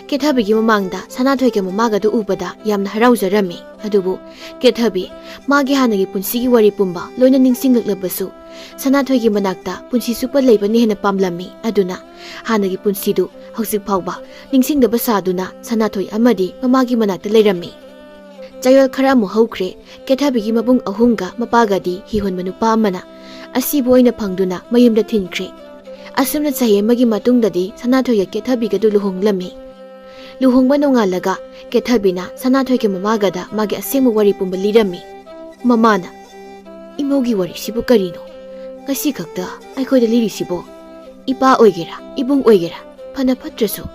ꯀꯦꯊꯕꯤꯒꯤ ꯃꯃꯥꯡꯗ ꯁꯅꯥꯊꯣꯏꯒ ꯃꯃꯥꯒꯗꯨ ꯎꯕꯗ ꯌꯥꯝꯅ ꯍꯔꯥꯎꯖꯔꯝꯃꯤ꯫ ꯑꯗꯨꯕꯨ ꯀꯦꯊꯕꯤ ꯃꯥꯒꯤ ꯍꯥꯟꯅꯒꯤ ꯄꯨꯟꯁꯤꯒꯤ ꯋꯥꯔꯤ ꯄꯨꯝꯕ ꯂꯣꯏꯅ ꯅꯤꯡꯁꯤꯡꯂꯛꯂꯕꯁꯨ ꯁꯅꯥꯊꯣꯏꯒꯤ ꯃꯅꯥꯛꯇ ꯄꯨꯟꯁꯤ ꯆꯨꯞꯄ ꯂꯩꯕꯅ ꯍꯦꯟꯅ ꯄꯥꯝꯂꯝꯃꯤ꯫ ꯑꯗꯨꯅ ꯍꯥꯟꯅꯒꯤ ꯄꯨꯟꯁꯤꯗꯨ ꯍꯧꯖꯤꯛ ꯐꯥꯎꯕ ꯅꯤꯡꯁꯤꯡꯗꯕ ꯁꯥꯗꯨꯅ ꯁꯅꯥꯊꯣꯏ ꯑꯃꯗꯤ ꯃꯃꯥꯒꯤ ꯃꯅꯥꯛꯇ ꯂꯩꯔꯝꯃꯤ꯫ ꯆꯌꯣꯜ ꯈꯔ ꯑꯃꯨꯛ ꯍꯧꯈ꯭ꯔꯦ꯫ ꯀꯦꯊꯕꯤꯒꯤ ꯃꯕꯨꯡ ꯑꯍꯨꯝꯒ ꯃꯄꯥꯒꯗꯤ ꯍꯤꯍꯣꯟꯕ ꯅꯨꯄꯥ ꯑꯃꯅ ꯑꯁꯤꯕ ꯑꯣꯏꯅ ꯐꯪꯗꯨꯅ ꯃꯌꯨꯝꯗ ꯊꯤꯟꯈ꯭ꯔꯦ꯫ ꯑꯁꯨꯝꯅ ꯆꯍꯤ ꯑꯃꯒꯤ ꯃꯇꯨꯡꯗꯗꯤ ꯁꯅꯥꯊꯣꯏꯒ ꯀꯦꯊꯕꯤꯒꯗꯨ ꯂꯨꯍꯣꯡꯂꯝꯃꯤ꯫ ꯂꯨꯍꯣꯡꯕ ꯅꯣꯡꯉꯥꯜꯂꯒ ꯀꯦꯊꯕꯤꯅ ꯁꯅꯥꯊꯣꯏꯒꯤ ꯃꯃꯥꯒꯗ ꯃꯥꯒꯤ ꯑꯁꯦꯡꯕ ꯋꯥꯔꯤ ꯄꯨꯝꯕ ꯂꯤꯔꯝꯃꯤ꯫ ꯃꯃꯥꯅ, "ꯏꯃꯧꯒꯤ ꯋꯥꯔꯤꯁꯤꯕꯨ ꯀꯔꯤꯅꯣ? ꯉꯁꯤ ꯈꯛꯇ ꯑꯩꯈꯣꯏꯗ ꯂꯤꯔꯤꯁꯤꯕꯣ? ꯏꯄꯥ ꯑꯣꯏꯒꯦꯔꯥ, ꯏꯕꯨꯡ ꯑꯣꯏꯒꯦꯔꯥ, ꯐꯅ ꯐꯠꯇ꯭ꯔꯁꯨ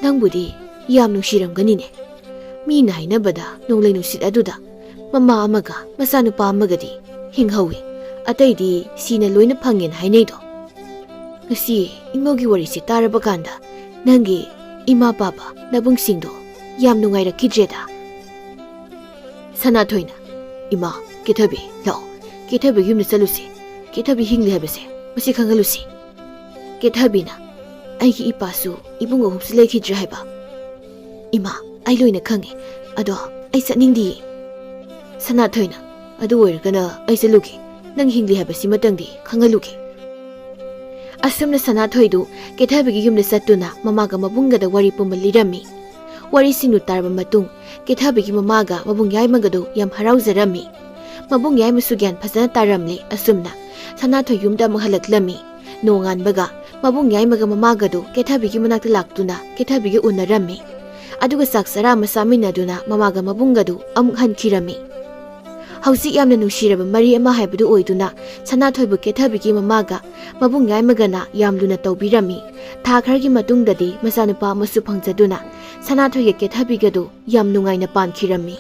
ꯅꯪꯕꯨꯗꯤ ꯌꯥꯝ ꯅꯨꯡꯁꯤꯔꯝꯒꯅꯤꯅꯦ꯫ ꯃꯤꯅ ꯍꯥꯏꯅꯕꯗ ꯅꯣꯡꯂꯩ ꯅꯨꯡꯁꯤꯠ ꯑꯗꯨꯗ ꯃꯃꯥ ꯑꯃꯒ ꯃꯆꯥꯅꯨꯄꯥ ꯑꯃꯒꯗꯤ ꯍꯤꯡꯍꯧꯏ, ꯑꯇꯩꯗꯤ ꯁꯤꯅ ꯂꯣꯏꯅ ꯐꯪꯉꯦꯅ ꯍꯥꯏꯅꯩꯗꯣ꯫ ꯉꯁꯤ ꯏꯃꯧꯒꯤ ꯋꯥꯔꯤꯁꯤ ꯇꯥꯔꯕ ꯀꯥꯟꯗ ꯅꯪꯒꯤ ꯏꯃꯥ ꯄꯥꯕ ꯅꯕꯨꯡꯁꯤꯡꯗꯣ ꯌꯥꯝ ꯅꯨꯡꯉꯥꯏꯔꯛꯈꯤꯗ꯭ꯔꯦꯗ꯫" ꯁꯅꯥꯊꯣꯏꯅ, "ꯏꯃꯥ, ꯀꯦꯊꯕꯤ, ꯂꯥꯛꯑꯣ, ꯀꯦꯊꯕꯤꯒꯤ ꯌꯨꯝꯗ ꯆꯠꯂꯨꯁꯤ꯫ ꯀꯦꯊꯕꯤ ꯍꯤꯡꯂꯤ ꯍꯥꯏꯕꯁꯦ ꯃꯁꯤ ꯈꯪꯍꯜꯂꯨꯁꯤ꯫" ꯀꯦꯊꯕꯤꯅ, "ꯑꯩꯒꯤ ꯏꯄꯥꯁꯨ ꯏꯕꯨꯡ ꯑꯍꯨꯝꯁꯨ ꯂꯩꯈꯤꯗ꯭ꯔꯦ ꯍꯥꯏꯕ?" "ꯏꯃꯥ, ꯑꯩ ꯂꯣꯏꯅ ꯈꯪꯉꯦ, ꯑꯗꯣ ꯑꯩ ꯆꯠꯅꯤꯡꯗꯤꯌꯦ꯫" ꯁꯅꯥꯊꯣꯏꯅ, "ꯑꯗꯨ ꯑꯣꯏꯔꯒꯅ ꯑꯩ ꯆꯠꯂꯨꯒꯦ, ꯅꯪ ꯍꯤꯡꯂꯤ ꯍꯥꯏꯕꯁꯤꯃꯇꯪꯗꯤ ꯈꯪꯍꯜꯂꯨꯒꯦ꯫" ꯑꯁꯨꯝꯅ ꯁꯅꯥꯊꯣꯏꯗꯨ ꯀꯦꯊꯕꯤꯒꯤ ꯌꯨꯝꯗ ꯆꯠꯇꯨꯅ ꯃꯃꯥꯒ ꯃꯕꯨꯡꯒꯗ ꯋꯥꯔꯤ ꯄꯨꯝꯕ ꯂꯤꯔꯝꯃꯤ꯫ ꯋꯥꯔꯤꯁꯤꯡꯗꯨ ꯇꯥꯔꯕ ꯃꯇꯨꯡ ꯀꯦꯊꯕꯤꯒꯤ ꯃꯃꯥꯒ ꯃꯕꯨꯡ ꯌꯥꯏꯃꯒꯗꯨ ꯌꯥꯝ ꯍꯔꯥꯎꯖꯔꯝꯃꯤ꯫ ꯃꯕꯨꯡ ꯌꯥꯏꯃꯁꯨ ꯒ꯭ꯌꯥꯟ ꯐꯖꯅ ꯇꯥꯔꯝꯂꯦ꯫ ꯑꯁꯨꯝꯅ ꯁꯅꯥꯊꯣꯏ ꯌꯨꯝꯗ ꯑꯃꯨꯛ ꯍꯜꯂꯛꯂꯝꯃꯤ꯫ ꯅꯣꯡꯉꯥꯟꯕꯒ ꯃꯕꯨꯡ ꯌꯥꯏꯃꯒ ꯃꯃꯥꯒꯗꯨ ꯀꯦꯊꯕꯤꯒꯤ ꯃꯅꯥꯛꯇ ꯂꯥꯛꯇꯨꯅ ꯀꯦꯊꯕꯤꯒ ꯎꯅꯔꯝꯃꯤ꯫ ꯑꯗꯨꯒ ꯆꯥꯛ ꯆꯔꯥ ꯑꯃ ꯆꯥꯃꯤꯟꯅꯗꯨꯅ ꯃꯃꯥꯒ ꯃꯕꯨꯡꯒꯗꯨ ꯑꯃꯨꯛ ꯍꯟꯈꯤꯔꯝꯃꯤ꯫ ꯍꯧꯖꯤꯛ ꯌꯥꯝꯅ ꯅꯨꯡꯁꯤꯔꯕ ꯃꯔꯤ ꯑꯃ ꯍꯥꯏꯕꯗꯨ ꯑꯣꯏꯗꯨꯅ ꯁꯅꯥꯊꯣꯏꯕꯨ ꯀꯦꯊꯕꯤꯒꯤ ꯃꯃꯥꯒ ꯃꯕꯨꯡ ꯌꯥꯏꯃꯒꯅ ꯌꯥꯝ ꯂꯨꯅ ꯇꯧꯕꯤꯔꯝꯃꯤ꯫ ꯊꯥ ꯈꯔꯒꯤ ꯃꯇꯨꯡꯗꯗꯤ ꯃꯆꯥꯅꯨꯄꯥ ꯑꯃꯁꯨ ꯐꯪꯖꯗꯨꯅ ꯁꯅꯥꯊꯣꯏꯒ ꯀꯦꯊꯕꯤꯒꯗꯨ ꯌꯥꯝ ꯅꯨꯡꯉꯥꯏꯅ ꯄꯥꯟꯈꯤꯔꯝꯃꯤ꯫